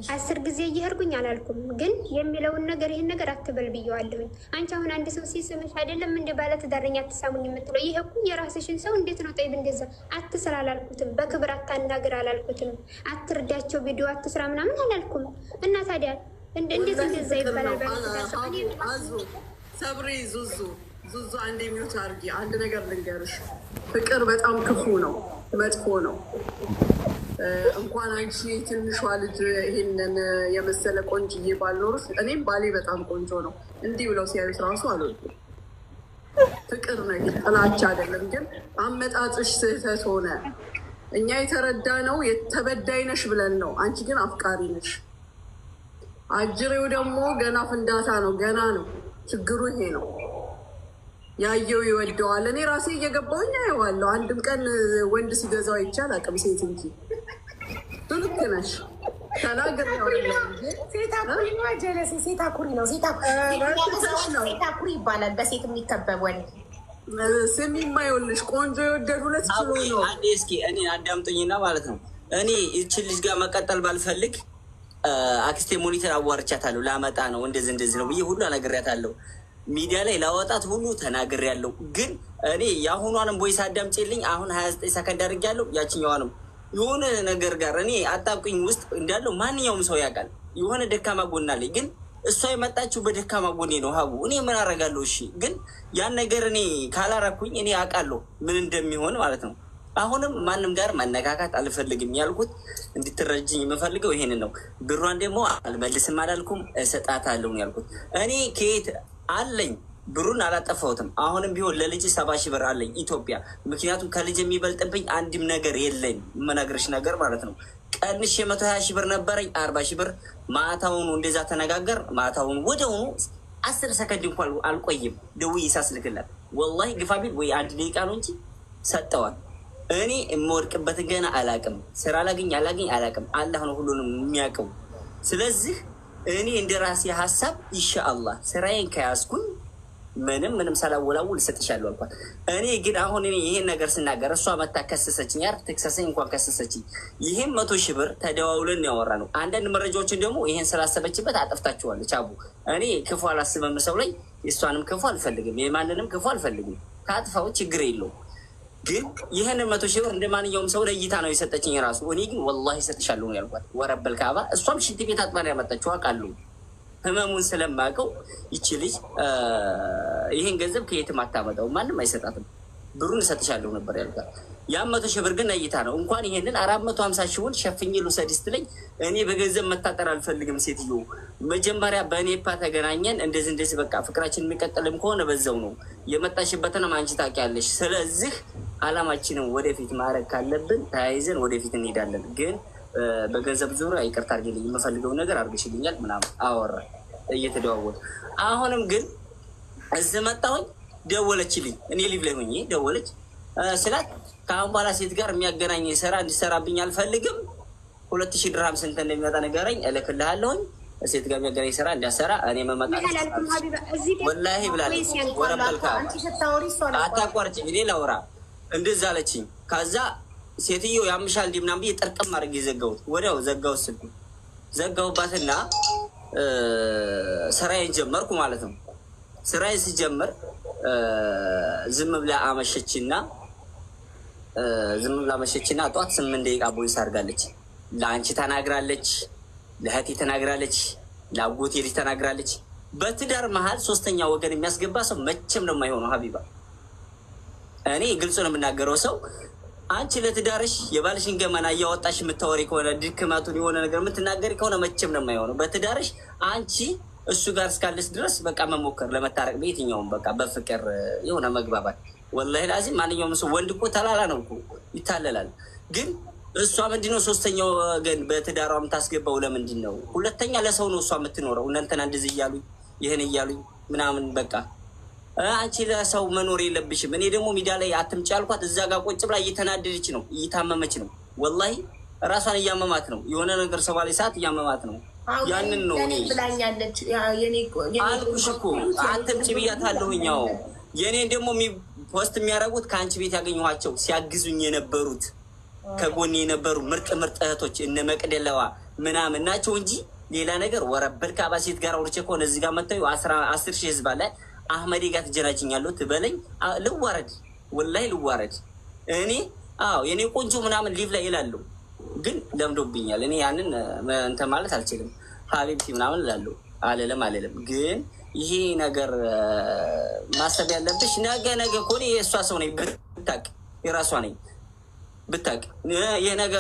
10 ጊዜ እየሄድኩኝ አላልኩም፣ ግን የሚለውን ነገር ይህን ነገር አትበል ብየዋለሁኝ። አንቺ አሁን አንድ ሰው ሲስምሽ አይደለም እንደ ባለትዳር ነኝ አትሳሙኝ የምትለው፣ ይሄ እኮ የራስሽን ሰው እንዴት ነው? طيب እንደዛ አትስራ አላልኩትም፣ በክብር አታናግር አላልኩትም፣ አትርዳቸው፣ ቪዲዮ አትስራ ምናምን አላልኩም። እና ታዲያ እንዴት እንደዛ ይባላል? ባለትዳር ሰው አዙ ሰብሪ ዙዙ ዙዙ አንድ mute አድርጊ። አንድ ነገር ልንገርሽ፣ ፍቅር በጣም ክፉ ነው፣ መጥፎ ነው። እንኳን አንቺ ትንሿ ልጅ ይሄንን የመሰለ ቆንጅዬ ባልኖርሽ፣ እኔም ባሌ በጣም ቆንጆ ነው። እንዲህ ብለው ሲያዩት ራሱ አልወድም። ፍቅር ነው፣ ጥላቻ አይደለም። ግን አመጣጥሽ ስህተት ሆነ። እኛ የተረዳነው የተበዳይ ነሽ ብለን ነው። አንቺ ግን አፍቃሪ ነሽ። አጅሬው ደግሞ ገና ፍንዳታ ነው፣ ገና ነው። ችግሩ ይሄ ነው። ያየው ይወደዋል። እኔ ራሴ እየገባሁኝ አየዋለሁ። አንድም ቀን ወንድ ሲገዛው አይቼ አላውቅም፣ ሴት እንጂ። ልክ ነሽ። ሴት አኩሪ ነው ጀለሴ፣ ሴት አኩሪ ነው። ሴት አኩሪ ይባላል በሴት የሚከበብ ወንድ። ስሚማ ይኸውልሽ፣ ቆንጆ የወደዱለት ችሎ ነው። አንዴ እስኪ እኔ አዳምጡኝና ማለት ነው። እኔ ይችን ልጅ ጋር መቀጠል ባልፈልግ አክስቴ ሞኒተር አዋርቻታለሁ። ላመጣ ነው እንደዚህ እንደዚህ ነው ብዬ ሁሉ አነግሬያታለሁ። ሚዲያ ላይ ላወጣት ሁሉ ተናግሬያለሁ። ግን እኔ የአሁኗንም voice አዳምጪልኝ። አሁን 29 ሰከንድ አድርጌያለሁ። ያችኛዋንም የሆነ ነገር ጋር እኔ አጣብቅኝ ውስጥ እንዳለው ማንኛውም ሰው ያውቃል። የሆነ ደካማ ጎን አለኝ። ግን እሷ የመጣችው በደካማ ጎኔ ነው። ሀቡ እኔ ምን አደርጋለሁ? እሺ ግን ያን ነገር እኔ ካላረኩኝ እኔ አውቃለሁ ምን እንደሚሆን ማለት ነው። አሁንም ማንም ጋር መነካካት አልፈልግም ያልኩት እንድትረጅኝ የምፈልገው ይሄንን ነው። ብሯን ደግሞ አልመልስም አላልኩም፣ እሰጣታለሁ ነው ያልኩት። እኔ ከየት አለኝ ብሩን አላጠፋሁትም። አሁንም ቢሆን ለልጅ 70 ሺህ ብር አለኝ ኢትዮጵያ። ምክንያቱም ከልጅ የሚበልጥብኝ አንድም ነገር የለኝ፣ የምነግርሽ ነገር ማለት ነው። ቀንሽ 120 ሺህ ብር ነበረኝ፣ 40 ሺህ ብር ማታውኑ እንደዛ ተነጋገር። ማታውኑ ወደውኑ 10 ሰከንድ እንኳን አልቆይም ደውዬ ሳስልክላት፣ ወላሂ ግፋ ቢል ወይ አንድ ደቂቃ ነው እንጂ ሰጠዋል። እኔ የምወድቅበትን ገና አላቅም። ስራ አላገኝ አላገኝ አላቅም። አላህ ነው ሁሉንም የሚያውቀው። ስለዚህ እኔ እንደ ራሴ ሀሳብ ኢንሻአላህ ስራዬን ከያዝኩኝ ምንም ምንም ሳላወላውል እሰጥሻለሁ አልኳት። እኔ ግን አሁን እኔ ይሄን ነገር ስናገር እሷ መታ ከሰሰችኝ። ያር ትክሰሰኝ እንኳን ከሰሰችኝ። ይሄን 100 ሺህ ብር ተደዋውለን ያወራ ነው። አንዳንድ መረጃዎችን ደግሞ ይሄን ስላሰበችበት አጠፍታችኋለች። አቡ እኔ ክፉ አላስብም ሰው ላይ፣ የእሷንም ክፉ አልፈልግም፣ የማንንም ክፉ አልፈልግም። ካጥፋው ችግር የለውም። ግን ይህን 100 ሺህ ብር እንደ ማንኛውም ሰው ለእይታ ነው የሰጠችኝ ራሱ። እኔ ግን ወላሂ እሰጥሻለሁ ነው ያልኳት። ወረበል ካባ እሷም ሽንት ቤት አጥባ ነው ያመጣችው አውቃለሁ። ህመሙን ስለማውቀው ይቺ ልጅ ይህን ገንዘብ ከየትም አታመጣው፣ ማንም አይሰጣትም። ብሩን እሰጥሻለሁ ነበር ያልኳት። ያን 100 ሺህ ብር ግን እይታ ነው። እንኳን ይሄንን 450 ሺውን ሸፍኜ ልውሰድ ስትለኝ እኔ በገንዘብ መታጠር አልፈልግም። ሴትዮ መጀመሪያ በኔፓ ተገናኘን፣ እንደዚህ እንደዚህ በቃ ፍቅራችን የሚቀጥልም ከሆነ በዛው ነው የመጣሽበትንም አንቺ ታውቂያለሽ። ስለዚህ አላማችንን ወደፊት ማድረግ ካለብን ተያይዘን ወደፊት እንሄዳለን። ግን በገንዘብ ዙሪያ ይቅርታ አድርጊልኝ፣ የምፈልገውን ነገር አድርግሽልኛል ምናምን አወራ እየተደዋወሉ። አሁንም ግን እዚህ መጣሁኝ፣ ደወለችልኝ። እኔ live ላይ ሆኜ ደወለች ስላት ከአሁን በኋላ ሴት ጋር የሚያገናኝ ስራ እንዲሰራብኝ አልፈልግም። 2000 ድርሃም ስንት እንደሚመጣ ንገረኝ፣ እልክልሃለሁኝ። ሴት ጋር የሚያገናኝ ስራ እንዲያሰራ እኔ መመጣ ወላሂ ብላለች። ወረበልካ አታቋርጭ፣ እኔ ላውራ እንደዛ አለችኝ። ከዛ ሴትዮ ያምሻል እንዲህ ምናምን ብዬ ጥርቅም አድርጌ ዘጋሁት። ወዲያው ዘጋሁት፣ ስልኩን ዘጋሁባትና ስራዬን ጀመርኩ ማለት ነው። ስራዬን ስጀምር ዝም ብላ አመሸችና ጠዋት 8 ደቂቃ voice አድርጋለች። ለአንቺ ተናግራለች፣ ለእህቴ ተናግራለች፣ ለአጎቴ ልጅ ተናግራለች። በትዳር መሀል ሶስተኛ ወገን የሚያስገባ ሰው መቼም ነው የማይሆነው። ሀቢባ እኔ ግልጹ ነው የምናገረው። ሰው አንቺ ለትዳርሽ የባልሽን ገመና እያወጣሽ የምታወሪ ከሆነ ድክመቱን የሆነ ነገር የምትናገሪ ከሆነ መቼም ነው የማይሆነው። በትዳርሽ አንቺ እሱ ጋር እስካለች ድረስ በቃ መሞከር ለመታረቅ በየትኛውም በቃ በፍቅር የሆነ መግባባት። ወላሂ ላዚም ማንኛውም ሰው ወንድ እኮ ተላላ ነው እኮ ይታለላል። ግን እሷ ምንድነው ሶስተኛው ወገን በትዳሯ የምታስገባው ለምንድን ነው? ሁለተኛ ለሰው ነው እሷ የምትኖረው። እናንተና እንደዚህ እያሉኝ ይህን እያሉኝ ምናምን በቃ አንቺ ለሰው መኖር የለብሽም። እኔ ደግሞ ሚዲያ ላይ አትምጪ አልኳት። እዛ ጋር ቁጭ ብላ እየተናደደች ነው፣ እየታመመች ነው። ወላሂ ራሷን እያመማት ነው። የሆነ ነገር ሰው ባለ ሰዓት እያመማት ነው። ያንን ነው እኔ ብላኛለች አልኩሽ እኮ አትምጪ ብያታለሁኝ። ያው የእኔን ደግሞ post የሚያደርጉት ከአንቺ ቤት ያገኘኋቸው ሲያግዙኝ የነበሩት ከጎን የነበሩ ምርጥ ምርጥ እህቶች እነ መቅደለዋ ምናምን ናቸው እንጂ ሌላ ነገር ወረበል ካባ ሴት ጋር አውርቼ ከሆነ እዚህ ጋር መጥተው 10,000 ህዝብ አለ። አህመዴ ጋር ትጀናጅኛለሁ ትበለኝ፣ ልዋረድ፣ ወላሂ ልዋረድ። እኔ አዎ የኔ ቆንጆ ምናምን live ላይ ይላሉ፣ ግን ለምዶብኛል። እኔ ያንን እንትን ማለት አልችልም። حبيبتي ምናምን እላለሁ፣ አልልም አልልም። ግን ይሄ ነገር ማሰብ ያለብሽ ነገ ነገ እኮ እኔ የእሷ ሰው ነኝ ብታቅ፣ የራሷ ነኝ ብታቅ። ይሄ ነገ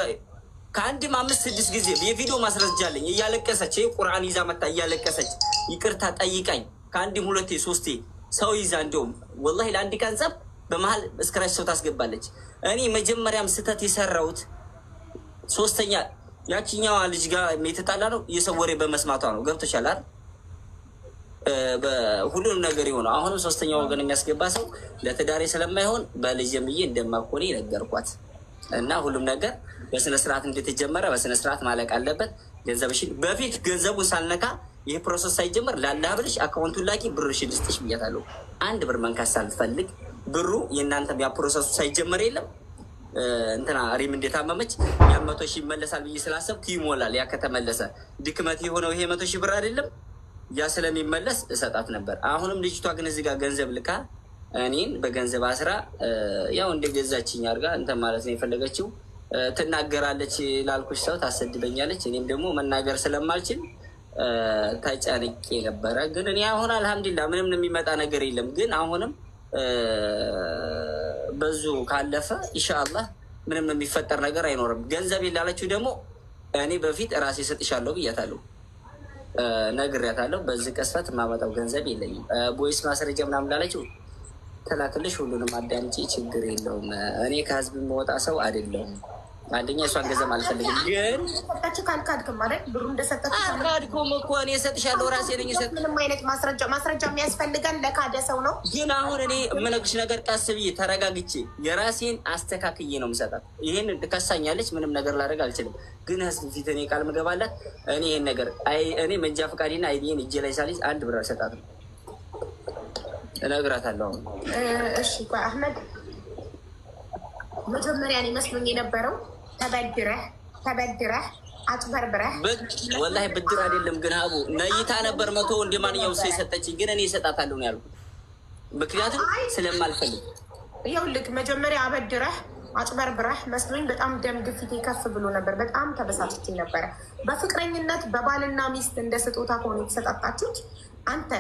ከአንድም 5 6 ጊዜ የቪዲዮ ማስረጃ አለኝ። እያለቀሰች ቁርአን ይዛ መታ እያለቀሰች ይቅርታ ጠይቃኝ ከአንድም 2 3 ሰው ይዛ እንደውም ወላሂ ለአንድ ቀን ጸብ በመሀል እስክራች ሰው ታስገባለች። እኔ መጀመሪያም ስህተት የሰራሁት ሶስተኛ ያቺኛዋ ልጅ ጋር የተጣላ ነው የሰው ወሬ በመስማቷ ነው። ገብቶሻል አይደል? ሁሉንም ነገር የሆነው አሁንም ሶስተኛ ወገን የሚያስገባ ሰው ለትዳሬ ስለማይሆን በልጅም ብዬ እንደማኮኔ ነገርኳት። እና ሁሉም ነገር በስነ ስርዓት እንደተጀመረ በስነ ስርዓት ማለቅ አለበት። ገንዘብሽን በፊት ገንዘቡን ሳልነካ ይህ process ሳይጀመር ላላህ ብለሽ account ኡን ላኪ ብርሽን ልስጥሽ ብያታለሁ። አንድ ብር መንካት ሳልፈልግ ብሩ የእናንተ ያ process ኡ ሳይጀመር የለም እንትና ሪም እንደታመመች ያ 100,000 ይመለሳል ብዬ ስላሰብኩ ይሞላል። ያ ከተመለሰ ድክመት የሆነው ይሄ 100,000 ብር አይደለም ያ ስለሚመለስ እሰጣት ነበር። አሁንም ልጅቷ ግን እዚህ ጋር ገንዘብ ልካ እኔን በገንዘብ አስራ ያው እንደገዛችኝ አድርጋ እንትን ማለት ነው የፈለገችው። ትናገራለች ላልኩሽ ሰው ታሰድበኛለች። እኔም ደግሞ መናገር ስለማልችል ተጨንቄ ነበረ። ግን እኔ አሁን አልሐምዱሊላህ ምንም የሚመጣ ነገር የለም። ግን አሁንም በዙ ካለፈ ኢንሻአላህ ምንም የሚፈጠር ነገር አይኖርም። ገንዘብ ላለችው ደግሞ እኔ በፊት ራሴ እሰጥሻለሁ ብያታለሁ፣ ነግሬያታለሁ። በዚህ ቅጽበት የማመጣው ገንዘብ የለኝም። voice ማስረጃ ምናምን ላለችው ተላክልሽ፣ ሁሉንም አዳምጪ፣ ችግር የለውም። እኔ ከህዝብ የምወጣ ሰው አይደለሁም። አንደኛ እሷን ገንዘብ አልፈልግም። ግን ካልካድክም አይደል ብሩ እንደሰጠችህ አልካድኩም እኮ እኔ እሰጥሻለሁ፣ ራሴ ነኝ እሰጥ። ምንም አይነት ማስረጃ የሚያስፈልገን ለካደ ሰው ነው። ግን አሁን እኔ የምነግርሽ ነገር ቀስ ብዬ ተረጋግቼ የራሴን አስተካክዬ ነው የምሰጣት። ይሄን ትከሳኛለች፣ ምንም ነገር ላደርግ አልችልም። ግን ህዝብ ፊት እኔ ቃል ምገባላት እኔ ይሄን ነገር እኔ መንጃ ፈቃዴና ID ዬን እጄ ላይ ሳልይዝ አንድ ብር አልሰጣትም፣ እነግራታለሁ። እሺ ቆይ አህመድ፣ መጀመሪያ እኔ መስሎኝ የነበረው ተበድረህ አጭበርብረህ ወላሂ ብድር አይደለም ግን አቡ ነይታ ነበር 100 እንደ ማንኛውም ሰው የሰጠችኝ፣ ግን እኔ እሰጣታለሁ ነው ያልኩት። ምክንያቱም ስለማልፈልግ ይኸውልህ፣ መጀመሪያ አበድረህ አጭበርብረህ መስሎኝ በጣም ደም ግፊቴ ከፍ ብሎ ነበር። በጣም ተበሳጭቼ ነበረ። በፍቅረኝነት በባልና ሚስት እንደ ስጦታ ከሆነ የተሰጣጣችሁት አንተ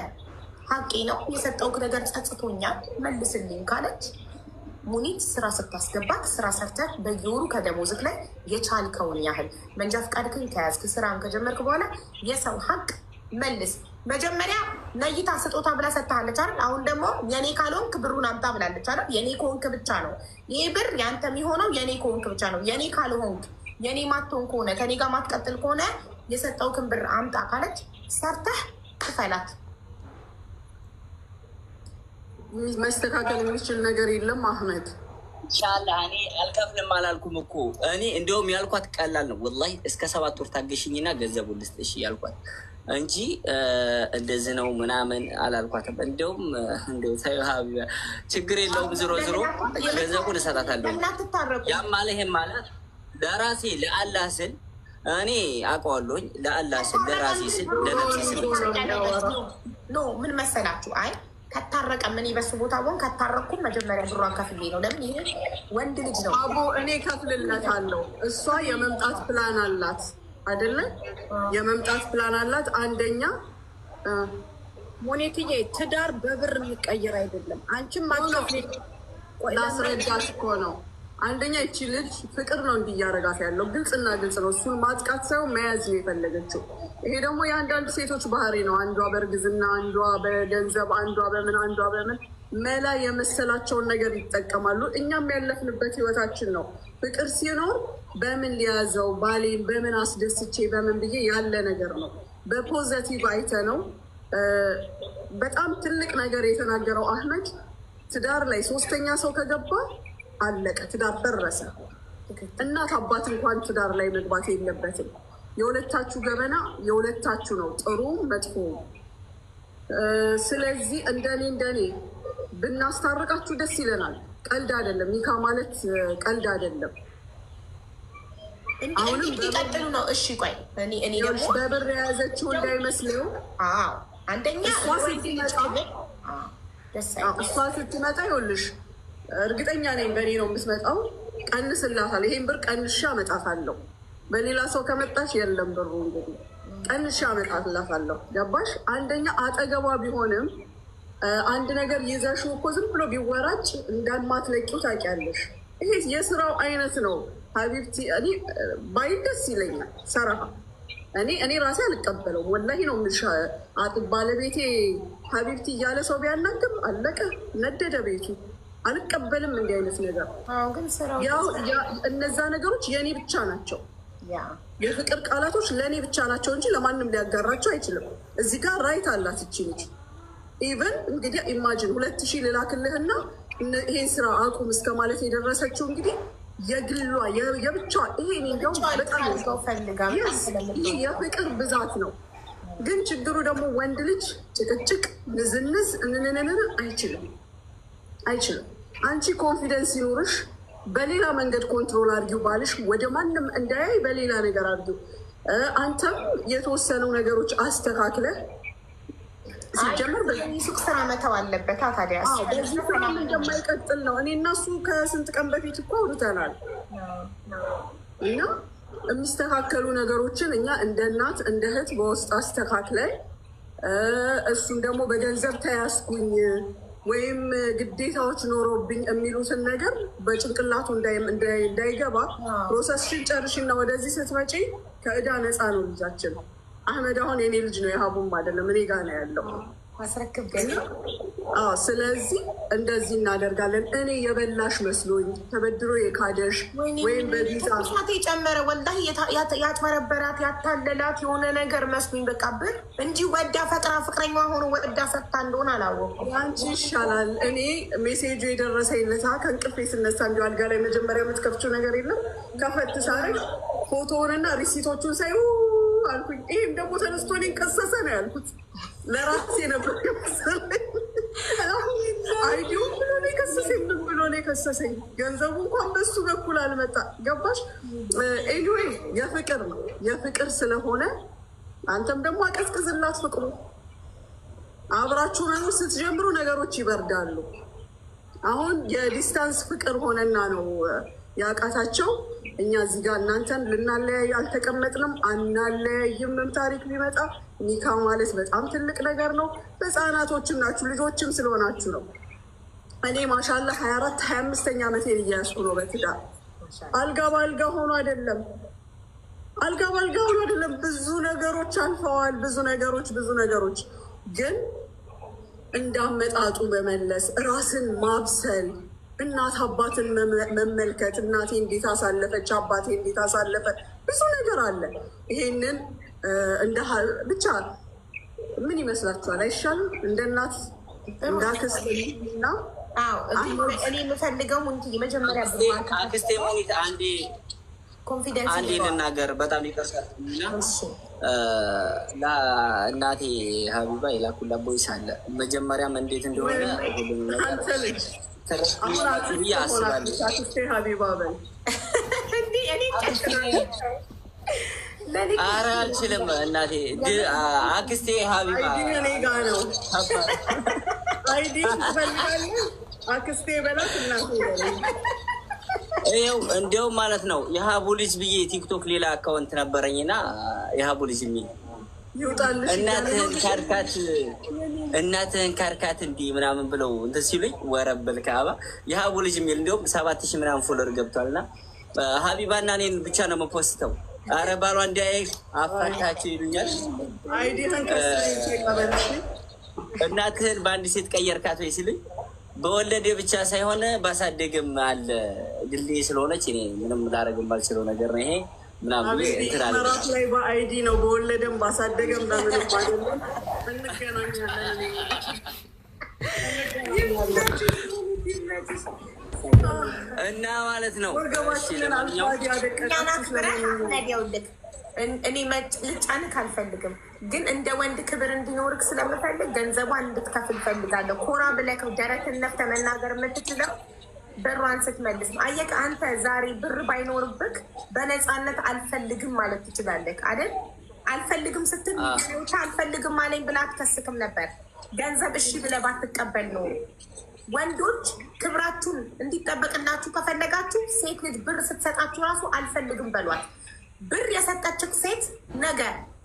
ሀቄ ነው የሰጠው ነገር ጸጽቶኛል መልስልኝ ካለች ሙኒት ስራ ስታስገባት ስራ ሰርተህ በየወሩ ከደሞዝክ ላይ የቻልከውን ያህል መንጃ ፈቃድክን ከያዝክ ስራን ከጀመርክ በኋላ የሰው ሀቅ መልስ። መጀመሪያ ነይታ ስጦታ ብላ ሰጥታለች አይደል? አሁን ደግሞ የኔ ካልሆንክ ብሩን አምጣ ብላለች አይደል? የኔ ከሆንክ ብቻ ነው ይሄ ብር ያንተ የሚሆነው፣ የኔ ከሆንክ ብቻ ነው። የኔ ካልሆንክ የኔ ማትሆን ከሆነ ከኔ ጋር ማትቀጥል ከሆነ የሰጠውክን ብር አምጣ ካለች ሰርተህ ክፈላት። መስተካከል የሚችል ነገር የለም አህመድ። ኢንሻአላህ እኔ አልከፍልም አላልኩም እኮ እኔ እንደውም ያልኳት ቀላል ነው ወላሂ እስከ 7 ወር ታገሽኝና ገንዘቡን ልስጥሽ ያልኳት እንጂ እንደዚህ ነው ምናምን አላልኳትም። እንደውም እንደው ችግር የለውም ዞሮ ዞሮ ገንዘቡን እሰጣታለሁ። ያም አለ ይሄም ማለት ለራሴ ለአላህ ስል እኔ አውቀዋለሁኝ። ለአላህ ስል ለራሴ ስል ለነፍሴ ስል no ምን መሰላችሁ፣ አይ ከታረቀ ምን በሱ ቦታ ቦን ከታረቅኩም መጀመሪያ ብሯን ከፍዬ ነው። ለምን ይሄ ወንድ ልጅ ነው። አቦ እኔ ከፍልለታለሁ። እሷ የመምጣት ፕላን አላት አይደለ? የመምጣት ፕላን አላት። አንደኛ ሙኒትዬ፣ ትዳር በብር የሚቀይር አይደለም። አንቺም አትከፍሊ። ላስረዳሽ እኮ ነው። አንደኛ ይቺ ልጅ ፍቅር ነው እንዲያረጋት ያለው ግልጽና ግልጽ ነው። እሱን ማጥቃት ሳይሆን መያዝ ነው የፈለገችው። ይሄ ደግሞ የአንዳንድ ሴቶች ባህሪ ነው። አንዷ በእርግዝና፣ አንዷ በገንዘብ፣ አንዷ በምን አንዷ በምን መላ የመሰላቸውን ነገር ይጠቀማሉ። እኛም ያለፍንበት ህይወታችን ነው። ፍቅር ሲኖር በምን ሊያዘው ባሌን በምን አስደስቼ በምን ብዬ ያለ ነገር ነው። በ positive አይተ ነው በጣም ትልቅ ነገር የተናገረው አህመድ ትዳር ላይ ሶስተኛ ሰው ከገባ አለቀ፣ ትዳር ፈረሰ። እናት አባት እንኳን ትዳር ላይ መግባት የለበትም። የሁለታችሁ ገበና የሁለታችሁ ነው፣ ጥሩ መጥፎ። ስለዚህ እንደኔ ብናስታርቃችሁ ደስ ይለናል። ቀልድ አይደለም፣ ኒካ ማለት ቀልድ አይደለም። አሁንም እንዲቀጥሉ ነው። እሺ ቆይ እኔ ደግሞ በብር የያዘችው እንዳይመስለው። አዎ አንደኛ እሷ ስትመጣ ይኸውልሽ፣ እርግጠኛ ነኝ በእኔ ነው የምትመጣው። ቀንስላታል። ይሄን ብር ቀንሻ አመጣታለሁ። በሌላ ሰው ከመጣች የለም ብሩ እንግዲህ ቀንሻ አመጣላታለሁ። ገባሽ? አንደኛ አጠገቧ ቢሆንም አንድ ነገር ይዘሽው እኮ ዝም ብሎ ቢወራጭ እንደማትለቂው ታውቂያለሽ። ይሄ የስራው አይነት ነው حبيبتي። እኔ ባይ ደስ ይለኛል صراحة። እኔ ራሴ አልቀበለውም ወላሂ ነው የምልሽ። ባለቤቴ حبيبتي እያለ ሰው ቢያናግር አለቀ፣ ነደደ ቤቱ። አልቀበልም እንዲህ አይነት ነገር። እነዛ ነገሮች የእኔ ብቻ ናቸው። የፍቅር ቃላቶች ለእኔ ብቻ ናቸው እንጂ ለማንም ሊያጋራቸው አይችልም። እዚህ ጋር right አላት እቺ ልጅ። Even እንግዲህ imagine 2000 ልላክልህና ይሄን ስራ አቁም እስከ ማለት የደረሰችው እንግዲህ የግሏ የብቻዋ ይሄ እንዲያውም በጣም የፍቅር ብዛት ነው። ግን ችግሩ ደግሞ ወንድ ልጅ ጭቅጭቅ፣ ንዝንዝ እንንንን አይችልም አይችልም። አንቺ confidence ይኑርሽ፣ በሌላ መንገድ control አድርጊው። ባልሽ ወደ ማንም እንዳያይ በሌላ ነገር አድርጊው። አንተም የተወሰኑ ነገሮች አስተካክለህ ሲጀምር ሱቅ ስራ መተው አለበት። ታዲያ በዚህ ስራ እንደማይቀጥል ነው። እኔ እና እሱ ከስንት ቀን በፊት እኮ አውርተናል። እና የሚስተካከሉ ነገሮችን እኛ እንደ እናት እንደ እህት በውስጥ አስተካክለን እሱም ደግሞ በገንዘብ ተያዝኩኝ ወይም ግዴታዎች ኖሮብኝ የሚሉትን ነገር በጭንቅላቱ እንዳይገባ process ሽን ጨርሽና ወደዚህ ስትመጪ ከእዳ ነፃ ነው ልጃችን። አህመድ አሁን የኔ ልጅ ነው፣ የሀቡም አይደለም፣ እኔ ጋ ነው ያለው። ስለዚህ እንደዚህ እናደርጋለን። እኔ የበላሽ መስሎኝ ተበድሮ የካደሽ ወይም በቪዛ የጨመረ ወላሂ ያጭበረበራት ያታለላት የሆነ ነገር መስሎኝ በቃ ብር እንጂ ወዳ ፈጥራ ፍቅረኛ ሆኖ ወዳ ሰጥታ እንደሆነ አላወኩም። አንቺ ይሻላል። እኔ message ኡ የደረሰኝ ለታ ከእንቅልፌ ስነሳ እንዲሁ አልጋ ላይ መጀመሪያ የምትከፍችው ነገር የለም ከፈት ሳረግ ፎቶውንና receipt ኦቹን ሳይ አልኩኝ። ይህም ደግሞ ተነስቶ እኔን ከሰሰ ነው ያልኩት። ለራሴ ነበር የመሰለኝ። ID ው ብሎ ነው የከሰሰኝ። ምን ብሎ ነው የከሰሰኝ? ገንዘቡ እንኳን በሱ በኩል አልመጣ። ገባሽ? Anyway የፍቅር ነው የፍቅር ስለሆነ አንተም ደግሞ አቀዝቅዝላት ፍቅሩ። አብራችሁ መኖር ስትጀምሩ ነገሮች ይበርዳሉ። አሁን የ distance ፍቅር ሆነና ነው ያቃታቸው። እኛ እዚህ ጋር እናንተን ልናለያይ አልተቀመጥንም፣ አናለያይምም። ታሪክ ቢመጣ ኒካ ማለት በጣም ትልቅ ነገር ነው። ህፃናቶችም ናችሁ ልጆችም ስለሆናችሁ ነው። እኔ ማሻላ 24 25ኛ ዓመቴን እያያዝኩ ነው በትዳር። አልጋ በአልጋ ሆኖ አይደለም፣ አልጋ በአልጋ ሆኖ አይደለም። ብዙ ነገሮች አልፈዋል። ብዙ ነገሮች ብዙ ነገሮች ግን እንዳመጣጡ መመለስ፣ ራስን ማብሰል፣ እናት አባትን መመልከት፣ እናቴ እንዴት አሳለፈች፣ አባቴ እንዴት አሳለፈ፣ ብዙ ነገር አለ። ይሄንን እንደ ብቻ ምን ይመስላችኋል? አይሻልም? እንደ እናት እንደ አክስት እና እኔ የምፈልገው መጀመሪያ አክስቴ ሙኒት አንዴ confidence አንዴ ልናገር፣ በጣም ይቅርታ። እናቴ ሀቢባ የላኩላት voice አለ። መጀመሪያም እንዴት እንደሆነ ሁሉም ነገር ብዬ አስባለሁ። ኧረ አልችልም እናቴ፣ አክስቴ ሀቢባ ID ትፈልጋለህ? አክስቴ በላት እናቴ። ይኸው እንዲያውም ማለት ነው የሀቡ ልጅ ብዬ ቲክቶክ ሌላ account ነበረኝና የሀቡ ልጅ የሚል እናትህን ካርካት እናትህን ካርካት እንዲህ ምናምን ብለው እንትን ሲሉኝ ወረብል ከአባ የሀቡ ልጅ የሚል እንዲያውም 7000 ምናምን follower ገብቷል። እና ሀቢባና እኔን ብቻ ነው የም post ተው። አረ ባሏ እንዲያይ አፋታቸው ይሉኛል። እናትህን በአንድ ሴት ቀየርካት ወይ ሲሉኝ በወለደ ብቻ ሳይሆን ባሳደግም አለ። ግሌ ስለሆነች እኔ ምንም ላደርግም ባልችለው ነገር ነው ይሄ። ምናምን ብዬ እንትን አለ። መራት ላይ በ ID ነው በወለደም ባሳደገም በምንም አይደለም። እንገናኛለን። እና ማለት ነው። እሺ ወገባችንን ለማንኛውም አልፋ እኛን ያደቀቃችሁ አክብረህ አህመድ ያውልክ። እኔ ልጫንክ አልፈልግም፣ ግን እንደ ወንድ ክብር እንዲኖርክ ስለምፈልግ ገንዘቧን እንድትከፍል ፈልጋለሁ። ኮራ ብለህ ደረትን ነፍተህ መናገር የምትችለው ብሯን ስትመልስ ነው። አየህ አንተ ዛሬ ብር ባይኖርብክ በነፃነት አልፈልግም ማለት ትችላለህ አይደል? አልፈልግም ስትል ሚዲያዎች አልፈልግም አለኝ ብላ አትከስክም ነበር። ገንዘብ እሺ ብለህ ባትቀበል ኖሮ። ወንዶች ክብራችሁን እንዲጠበቅላችሁ ከፈለጋችሁ ሴት ልጅ ብር ስትሰጣችሁ ራሱ አልፈልግም በሏት። ብር የሰጠችክ ሴት ነገ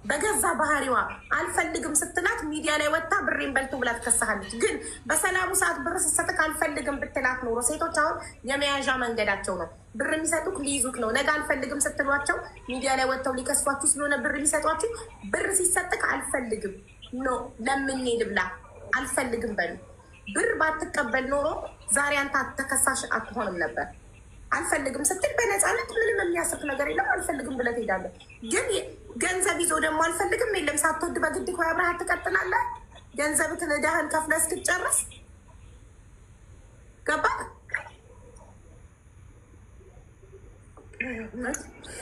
በገዛ ባህሪዋ አልፈልግም ስትላት ሚዲያ ላይ ወጥታ ብሬን በልቶ ብላ ትከስሃለች። ግን በሰላሙ ሰዓት ብር ስትሰጥክ አልፈልግም ብትላት ኖሮ፣ ሴቶች አሁን የመያዣ መንገዳቸው ነው። ብር የሚሰጡክ ሊይዙክ ነው። ነገ አልፈልግም ስትሏቸው ሚዲያ ላይ ወጥተው ሊከሷችሁ ስለሆነ ብር የሚሰጧችሁ፣ ብር ሲሰጥክ አልፈልግም፣ no ለምኜ ልብላ፣ አልፈልግም በሉ። ብር ባትቀበል ኖሮ ዛሬ አንተ ተከሳሽ አትሆንም ነበር። አልፈልግም ስትል በነፃነት ምንም የሚያስቅ ነገር የለም። አልፈልግም ብለህ ትሄዳለህ። ግን ገንዘብ ይዞ ደግሞ አልፈልግም የለም። ሳትወድ በግድ እኮ አብረሃት ትቀጥላለህ። ገንዘብህን ዕዳህን ከፍለህ እስክትጨርስ። ገባህ?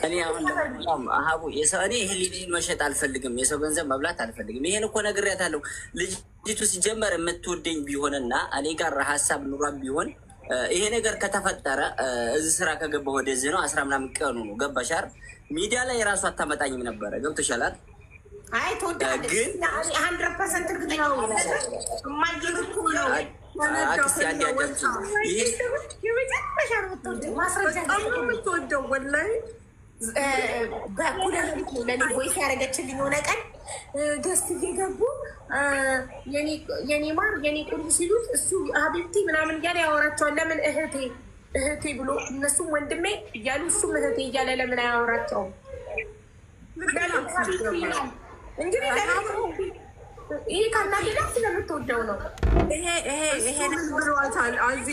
እኔ አሁን ለማንኛውም ሀቡ የሰው እኔ ህሊኔን መሸጥ አልፈልግም። የሰው ገንዘብ መብላት አልፈልግም። ይሄን እኮ ነግሬያታለሁ። ልጅቱ ሲጀመር የምትወደኝ ቢሆንና እኔ ጋር ሀሳብ ኑሯን ቢሆን ይሄ ነገር ከተፈጠረ እዚህ ስራ ከገባ ወደዚህ ነው 10 ምናምን ቀኑ ነው። ገባሽ አይደል? ሚዲያ ላይ የራሱ አታመጣኝም ነበረ። ገብቶሻል አይደል? አይ ትወዳለች። ግን 100% እርግጠኛ አክስቴ አንዴ አዳምጪኝ። ይሄ የመጨረሻ ነው የምትወደው። ማስረጃ በጣም ነው የምትወደው ወላሂ። በእኩለ ሌሊት ነው ለእኔ voice ያደረገችልኝ። የሆነ ቀን guest እየገቡ የኔ ማር የኔ ቁርብ ሲሉት እሱ حبيبتي ምናምን እያለ ያወራቸዋል። ለምን እህቴ እህቴ ብሎ እነሱም ወንድሜ እያሉ እሱም እህቴ እያለ ለምን አያወራቸውም? ለምን حبيبتي ይላል? እንግዲህ ለምን ይህ ካናገዳ ስለምትወደው ነው። ይሄ ይሄ ይሄ ምን ብሏታል? አዚ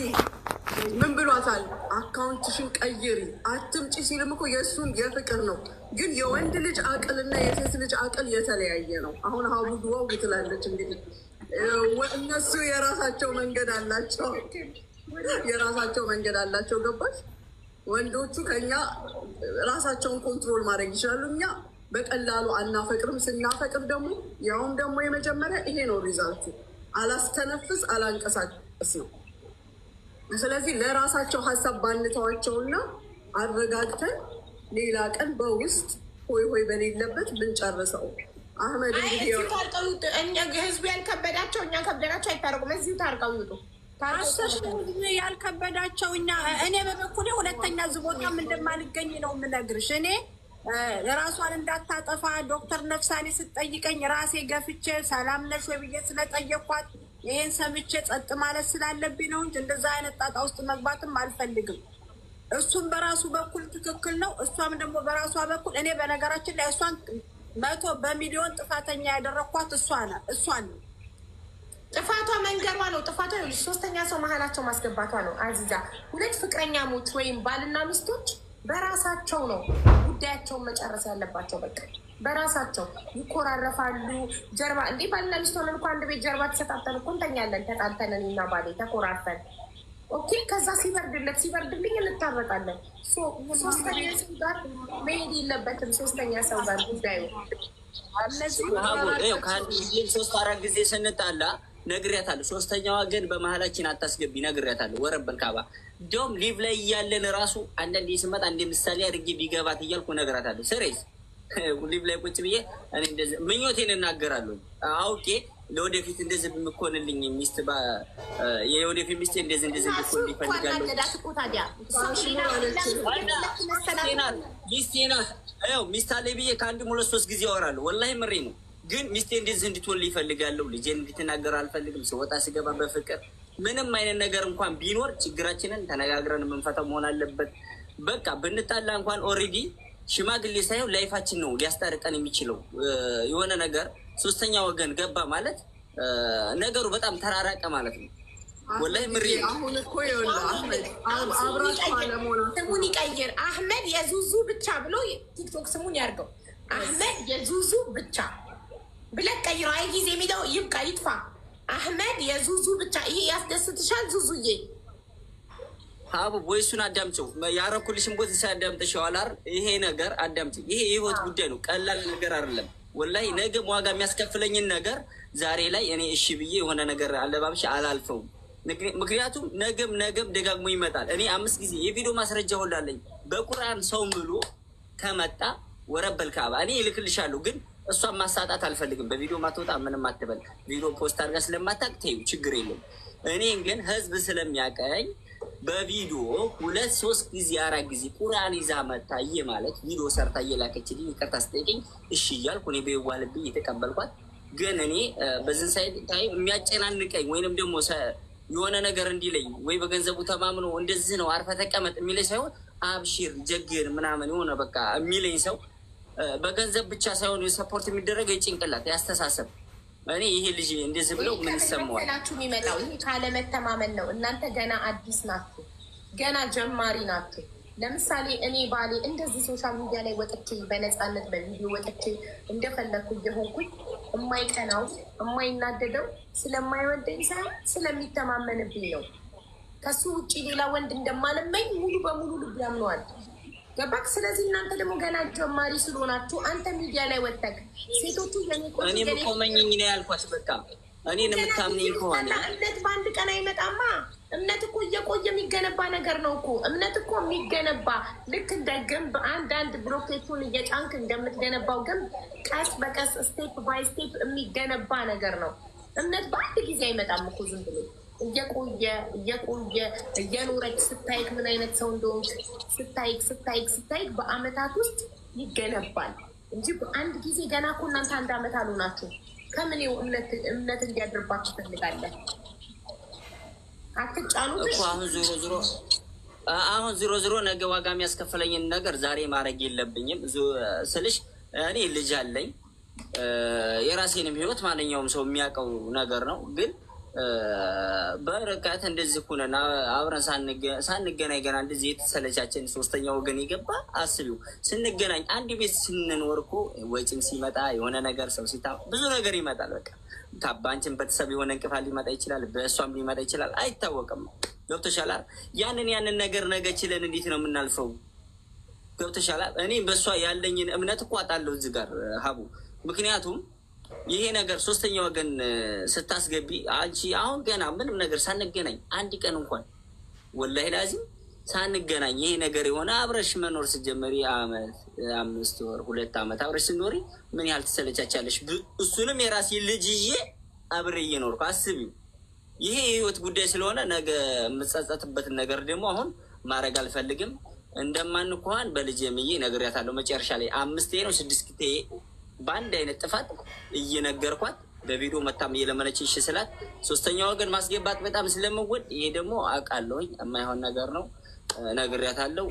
ምን ብሏታል? Account ሽን ቀይሪ አትምጪ ሲልም እኮ የእሱን የፍቅር ነው። ግን የወንድ ልጅ አቅልና የሴት ልጅ አቅል የተለያየ ነው። አሁን ሀቡ wow ትላለች እንግዲህ እነሱ የራሳቸው መንገድ አላቸው፣ የራሳቸው መንገድ አላቸው። ገባሽ? ወንዶቹ ከኛ ራሳቸውን control ማድረግ ይችላሉ። እኛ በቀላሉ አናፈቅርም። ስናፈቅር ደግሞ ያውም ደግሞ የመጀመሪያ ይሄ ነው result ኡ፣ አላስተነፍስ አላንቀሳቀስ ነው። ስለዚህ ለራሳቸው ሀሳብ ባንተዋቸውና አረጋግተን ሌላ ቀን በውስጥ ሆይ ሆይ በሌለበት ብንጨርሰው። አህመድ አይ እንግዲህ እዚሁ ታርቀው ይውጡ። እኛ ህዝቡ ያልከበዳቸው እኛ ከብደናቸው አይታረቁም። እዚሁ ታርቀው ይውጡ። ታርቀው አሰሽ ያልከበዳቸው እኛ እኔ በበኩሌ ሁለተኛ እዚህ ቦታም እንደማልገኝ ነው የምነግርሽ። እኔ ራሷን እንዳታጠፋ ዶክተር ነፍሳኔ ስትጠይቀኝ ራሴ ገፍቼ ሰላም ነሽ ወይ ብዬ ስለጠየኳት ይሄን ሰምቼ ጸጥ ማለት ስላለብኝ ነው እንጂ እንደዛ አይነት ጣጣ ውስጥ መግባትም አልፈልግም። እሱም በራሱ በኩል ትክክል ነው፣ እሷም ደግሞ በራሷ በኩል። እኔ በነገራችን ላይ እሷን 100 በሚሊዮን ጥፋተኛ ያደረግኳት እሷን ነው። ጥፋቷ መንገሯ ነው። ጥፋቷ ይኸውልሽ፣ ሶስተኛ ሰው መሀላቸው ማስገባቷ ነው። አዚዛ፣ ሁለት ፍቅረኛሞች ወይም ባልና ሚስቶች በራሳቸው ነው ጉዳያቸውን መጨረስ ያለባቸው። በቃ በራሳቸው ይኮራረፋሉ። ጀርባ እንዴ ባልና ሚስት ሆነን እኮ አንድ ቤት ጀርባ ተሰጣጠን እኮ እንተኛለን። ተጣልተን እኔና ባሌ ተኮራርፈን፣ okay። ከዛ ሲበርድለት ሲበርድልኝ እንታረቃለን። ሶስተኛ ሰው ጋር መሄድ የለበትም። ሶስተኛ ሰው ጋር ጉዳዩ እነዚህ ሀቡ ይኸው ከአንድ ጊዜ ሶስት አራት ጊዜ ስንጣላ ነግሬያታለሁ። ሶስተኛዋ ግን በመሀላችን አታስገቢ ነግሬያታለሁ። ወረበል ካባ እንዲያውም live ላይ እያለን ራሱ አንዳንዴ ስመጣ እንደ ምሳሌ አድርጌ ቢገባት እያልኩ እነግራታለሁ። Serious live ላይ ቁጭ ብዬ እኔ እንደዚህ ምኞቴን እናገራለሁ። አውቄ ለወደፊት እንደዚህ የምኮንልኝ ሚስት የወደፊት ሚስቴ እንደዚህ እንደዚህ እሱ እንድትሆን እኮ ይፈልጋለሁ። አናደዳት እኮ ታዲያ። እሷ ሌላ ሚስቴ ናት፣ ሚስቴ ናት። ይኸው ሚስት አለኝ ብዬ ከአንድም ሁለት ሶስት ጊዜ አወራለሁ። ወላሂ ምሬ ነው። ግን ሚስቴ እንደዚህ እንድትሆን ይፈልጋለሁ። ልጄን እንድትናገር አልፈልግም። ስወጣ ስገባ በፍቅር ምንም አይነት ነገር እንኳን ቢኖር ችግራችንን ተነጋግረን የምንፈታው መሆን አለበት። በቃ ብንጣላ እንኳን already ሽማግሌ ሳይሆን life ኣችን ነው ሊያስታርቀን የሚችለው። የሆነ ነገር ሶስተኛ ወገን ገባ ማለት ነገሩ በጣም ተራራቀ ማለት ነው። ወላሂ ምሬ አሁን እኮ ይኸውልህ አህመድ አብራችሁ አለመሆናችሁ ስሙን ይቀይር። አህመድ የዙዙ ብቻ ብሎ ቲክቶክ ስሙን ያርገው። አህመድ የዙዙ ብቻ ብለህ ቀይረው። አይ ጊዜ የሚለው ይብቃ፣ ይጥፋ። አህመድ የዙዙ ብቻ። ይሄ ያስደስትሻል ዙዙዬ? ሀቡ ወይ እሱን አዳምጪው። ያረኩልሽን ቦታ አዳምጥሽዋል አይደል? ይሄ ነገር አዳምጪ። ይሄ የህይወት ጉዳይ ነው፣ ቀላል ነገር አይደለም። ወላሂ ነገም ዋጋ የሚያስከፍለኝን ነገር ዛሬ ላይ እኔ እሺ ብዬ የሆነ ነገር አለባብሼ አላልፈውም። ምክንያቱም ነገም ነገም ደጋግሞ ይመጣል። እኔ 5 ጊዜ የቪዲዮ ማስረጃ ሁላለኝ። በቁርአን ሰው ምሎ ከመጣ ወረበል ካባ እኔ እልክልሻለሁ፣ ግን እሷን ማሳጣት አልፈልግም። በቪዲዮ ማትወጣ ምንም አትበል። ቪዲዮ post አድርጋ ስለማታውቅ ተይው፣ ችግር የለም። እኔን ግን ህዝብ ስለሚያቀኝ በቪዲዮ 2 3 ጊዜ 4 ጊዜ ቁርአን ይዛ መታ ማለት ቪዲዮ ሰርታ እየላከችልኝ ይቅርታ ስጠይቀኝ እሺ እያልኩ እኔ በየዋህ ልቤ እየተቀበልኳት፣ ግን እኔ በዝን side time የሚያጨናንቀኝ ወይንም ደግሞ የሆነ ነገር እንዲለኝ ወይ በገንዘቡ ተማምኖ እንደዚህ ነው አርፈህ ተቀመጥ የሚለኝ ሳይሆን አብሺር ጀግር ምናምን የሆነ በቃ የሚለኝ ሰው በገንዘብ ብቻ ሳይሆን support የሚደረገው የጭንቅላት ያስተሳሰብ። እኔ ይሄ ልጅ እንደዚህ ብለው ምን ይሰማዋል? የሚመጣው ይሄ ካለመተማመን ነው። እናንተ ገና አዲስ ናችሁ፣ ገና ጀማሪ ናችሁ። ለምሳሌ እኔ ባሌ እንደዚህ social media ላይ ወጥቼ በነፃነት በቪዲዮ ወጥቼ እንደፈለግኩ እየሆንኩኝ የማይቀናው የማይናደደው ስለማይወደኝ ሳይሆን ስለሚተማመንብኝ ነው። ከሱ ውጭ ሌላ ወንድ እንደማለመኝ ሙሉ በሙሉ ልብ ያምነዋል። ገባክ? ስለዚህ እናንተ ደግሞ ገና ጀማሪ ስለሆናችሁ አንተ ሚዲያ ላይ ወጥተህ ሴቶቹ እኔም እኮ መኝኝ ነው ያልኳት። በቃ እኔን የምታምነኝ ከሆነ እምነት በአንድ ቀን አይመጣማ። እምነት እኮ እየቆየ የሚገነባ ነገር ነው እኮ። እምነት እኮ የሚገነባ ልክ እንደ ግንብ አንዳንድ ብሎኬቱን እየጫንክ እንደምትገነባው ግንብ ቀስ በቀስ step by step የሚገነባ ነገር ነው። እምነት በአንድ ጊዜ አይመጣም እኮ፣ ዝም ብሎ እየቆየ እየቆየ እየኖረች ስታይክ ምን አይነት ሰው እንደሆንክ ስታይክ ስታይክ ስታይክ በአመታት ውስጥ ይገነባል እንጂ በአንድ ጊዜ ገና እኮ እናንተ 1 ዓመት አልሆናችሁ። ከምኔው እምነት እንዲያድርባችሁ ትፈልጋለህ? አትጫኑት እኮ። አሁን ዞሮ ዞሮ ነገ ዋጋ የሚያስከፍለኝን ነገር ዛሬ ማድረግ የለብኝም ስልሽ እኔ ልጅ አለኝ። የራሴንም ህይወት ማንኛውም ሰው የሚያውቀው ነገር ነው። ግን በርቀት እንደዚህ ሆነን አብረን ሳንገናኝ ገና እንደዚህ የተሰለቻችን ሶስተኛ ወገን የገባ አስቢው። ስንገናኝ አንድ ቤት ስንኖር እኮ ወጪም ሲመጣ የሆነ ነገር ሰው ሲታ ብዙ ነገር ይመጣል። በቃ በአንቺም ቤተሰብ የሆነ እንቅፋት ሊመጣ ይችላል፣ በእሷም ሊመጣ ይችላል፣ አይታወቅም። ገብቶሻል? ያንን ነገር ነገ ችለን እንዴት ነው የምናልፈው? ገብቶሻል? እኔ በእሷ ያለኝን እምነት እኮ አጣለሁ እዚህ ጋር ሀቡ። ምክንያቱም ይሄ ነገር ሶስተኛ ወገን ስታስገቢ አንቺ አሁን ገና ምንም ነገር ሳንገናኝ አንድ ቀን እንኳን ወላሂ ላዚም ሳንገናኝ ይሄ ነገር የሆነ አብረሽ መኖር ስትጀምሪ አመት 5 ወር 2 ዓመት አብረሽ ስትኖሪ ምን ያህል ትሰለቻቻለሽ? እሱንም የራሴ ልጅ ይዤ አብሬ እየኖርኩ አስቢው። ይሄ የህይወት ጉዳይ ስለሆነ ነገ የምጸጸትበትን ነገር ደግሞ አሁን ማድረግ አልፈልግም። እንደማንኳን በልጄ ምዬ ነግሬያታለሁ። መጨረሻ ላይ 5 ነው 6 ጊዜ በአንድ አይነት ጥፋት እየነገርኳት በቪዲዮ መታም እየለመነች እሺ ስላት ሶስተኛ ወገን ማስገባት በጣም ስለምወድ ይሄ ደግሞ አውቃለሁኝ የማይሆን ነገር ነው፣ ነግሬያታለሁ።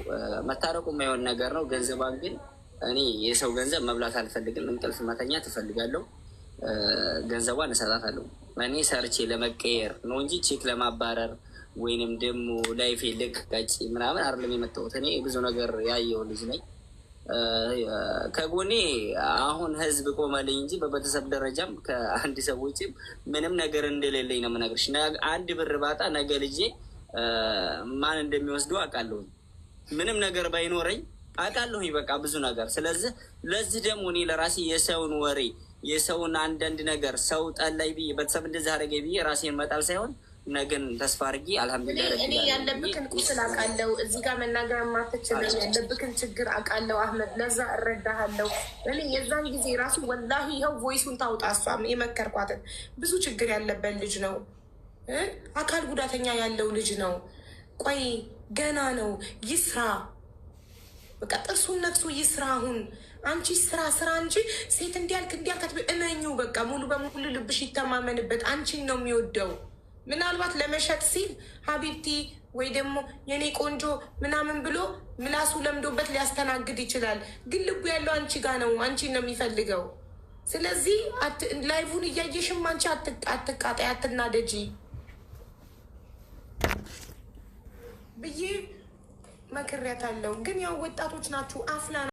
መታረቁ የማይሆን ነገር ነው። ገንዘቧን ግን እኔ የሰው ገንዘብ መብላት አልፈልግም። እንቅልፍ መተኛት እፈልጋለሁ። ገንዘቧን እሰጣታለሁ። እኔ ሰርቼ ለመቀየር ነው እንጂ ቼክ ለማባረር ወይንም ደግሞ life ኤ ልቀጭ ምናምን አይደለም የመጣሁት። እኔ ብዙ ነገር ያየው ልጅ ነኝ። ከጎኔ አሁን ህዝብ ቆመልኝ እንጂ በቤተሰብ ደረጃም ከአንድ ሰው ውጭም ምንም ነገር እንደሌለኝ ነው የምነግርሽ። አንድ ብር ባጣ ነገ ልጄ ማን እንደሚወስደው አውቃለሁኝ። ምንም ነገር ባይኖረኝ አውቃለሁኝ፣ በቃ ብዙ ነገር። ስለዚህ ለዚህ ደግሞ እኔ ለራሴ የሰውን ወሬ የሰውን አንዳንድ ነገር ሰው ጠላይ ብዬ ቤተሰብ እንደዚህ አደረገኝ ብዬ ራሴን መጣል ሳይሆን ነገን ተስፋ አድርጌ አልሐምዱሊላህ። እኔ ያለብክን ቁስል አውቃለሁ። እዚህ ጋር መናገር የማትችለው ያለብክን ችግር አውቃለሁ አህመድ፣ ለዛ እረዳሃለሁ። እኔ የዛን ጊዜ ራሱ ወላሂ ይኸው voice ኡን ታውጣ። እሷም የመከርኳትን ብዙ ችግር ያለበት ልጅ ነው፣ አካል ጉዳተኛ ያለው ልጅ ነው። ቆይ ገና ነው፣ ይስራ፣ በቃ ጥርሱን ነክሶ ይስራ። አሁን አንቺ ስራ ስራ እንጂ ሴት እንዲያልክ እንዲያልክ እመኙ። በቃ ሙሉ በሙሉ ልብሽ ይተማመንበት። አንቺን ነው የሚወደው። ምናልባት ለመሸጥ ሲል ሀቢብቲ ወይ ደግሞ የኔ ቆንጆ ምናምን ብሎ ምላሱ ለምዶበት ሊያስተናግድ ይችላል። ግን ልቡ ያለው አንቺ ጋ ነው። አንቺን ነው የሚፈልገው። ስለዚህ live ኡን እያየሽም አንቺ አትቃጣይ፣ አትናደጂ። ብዬ መክሬያታለሁ። ግን ያው ወጣቶች ናችሁ አፍላ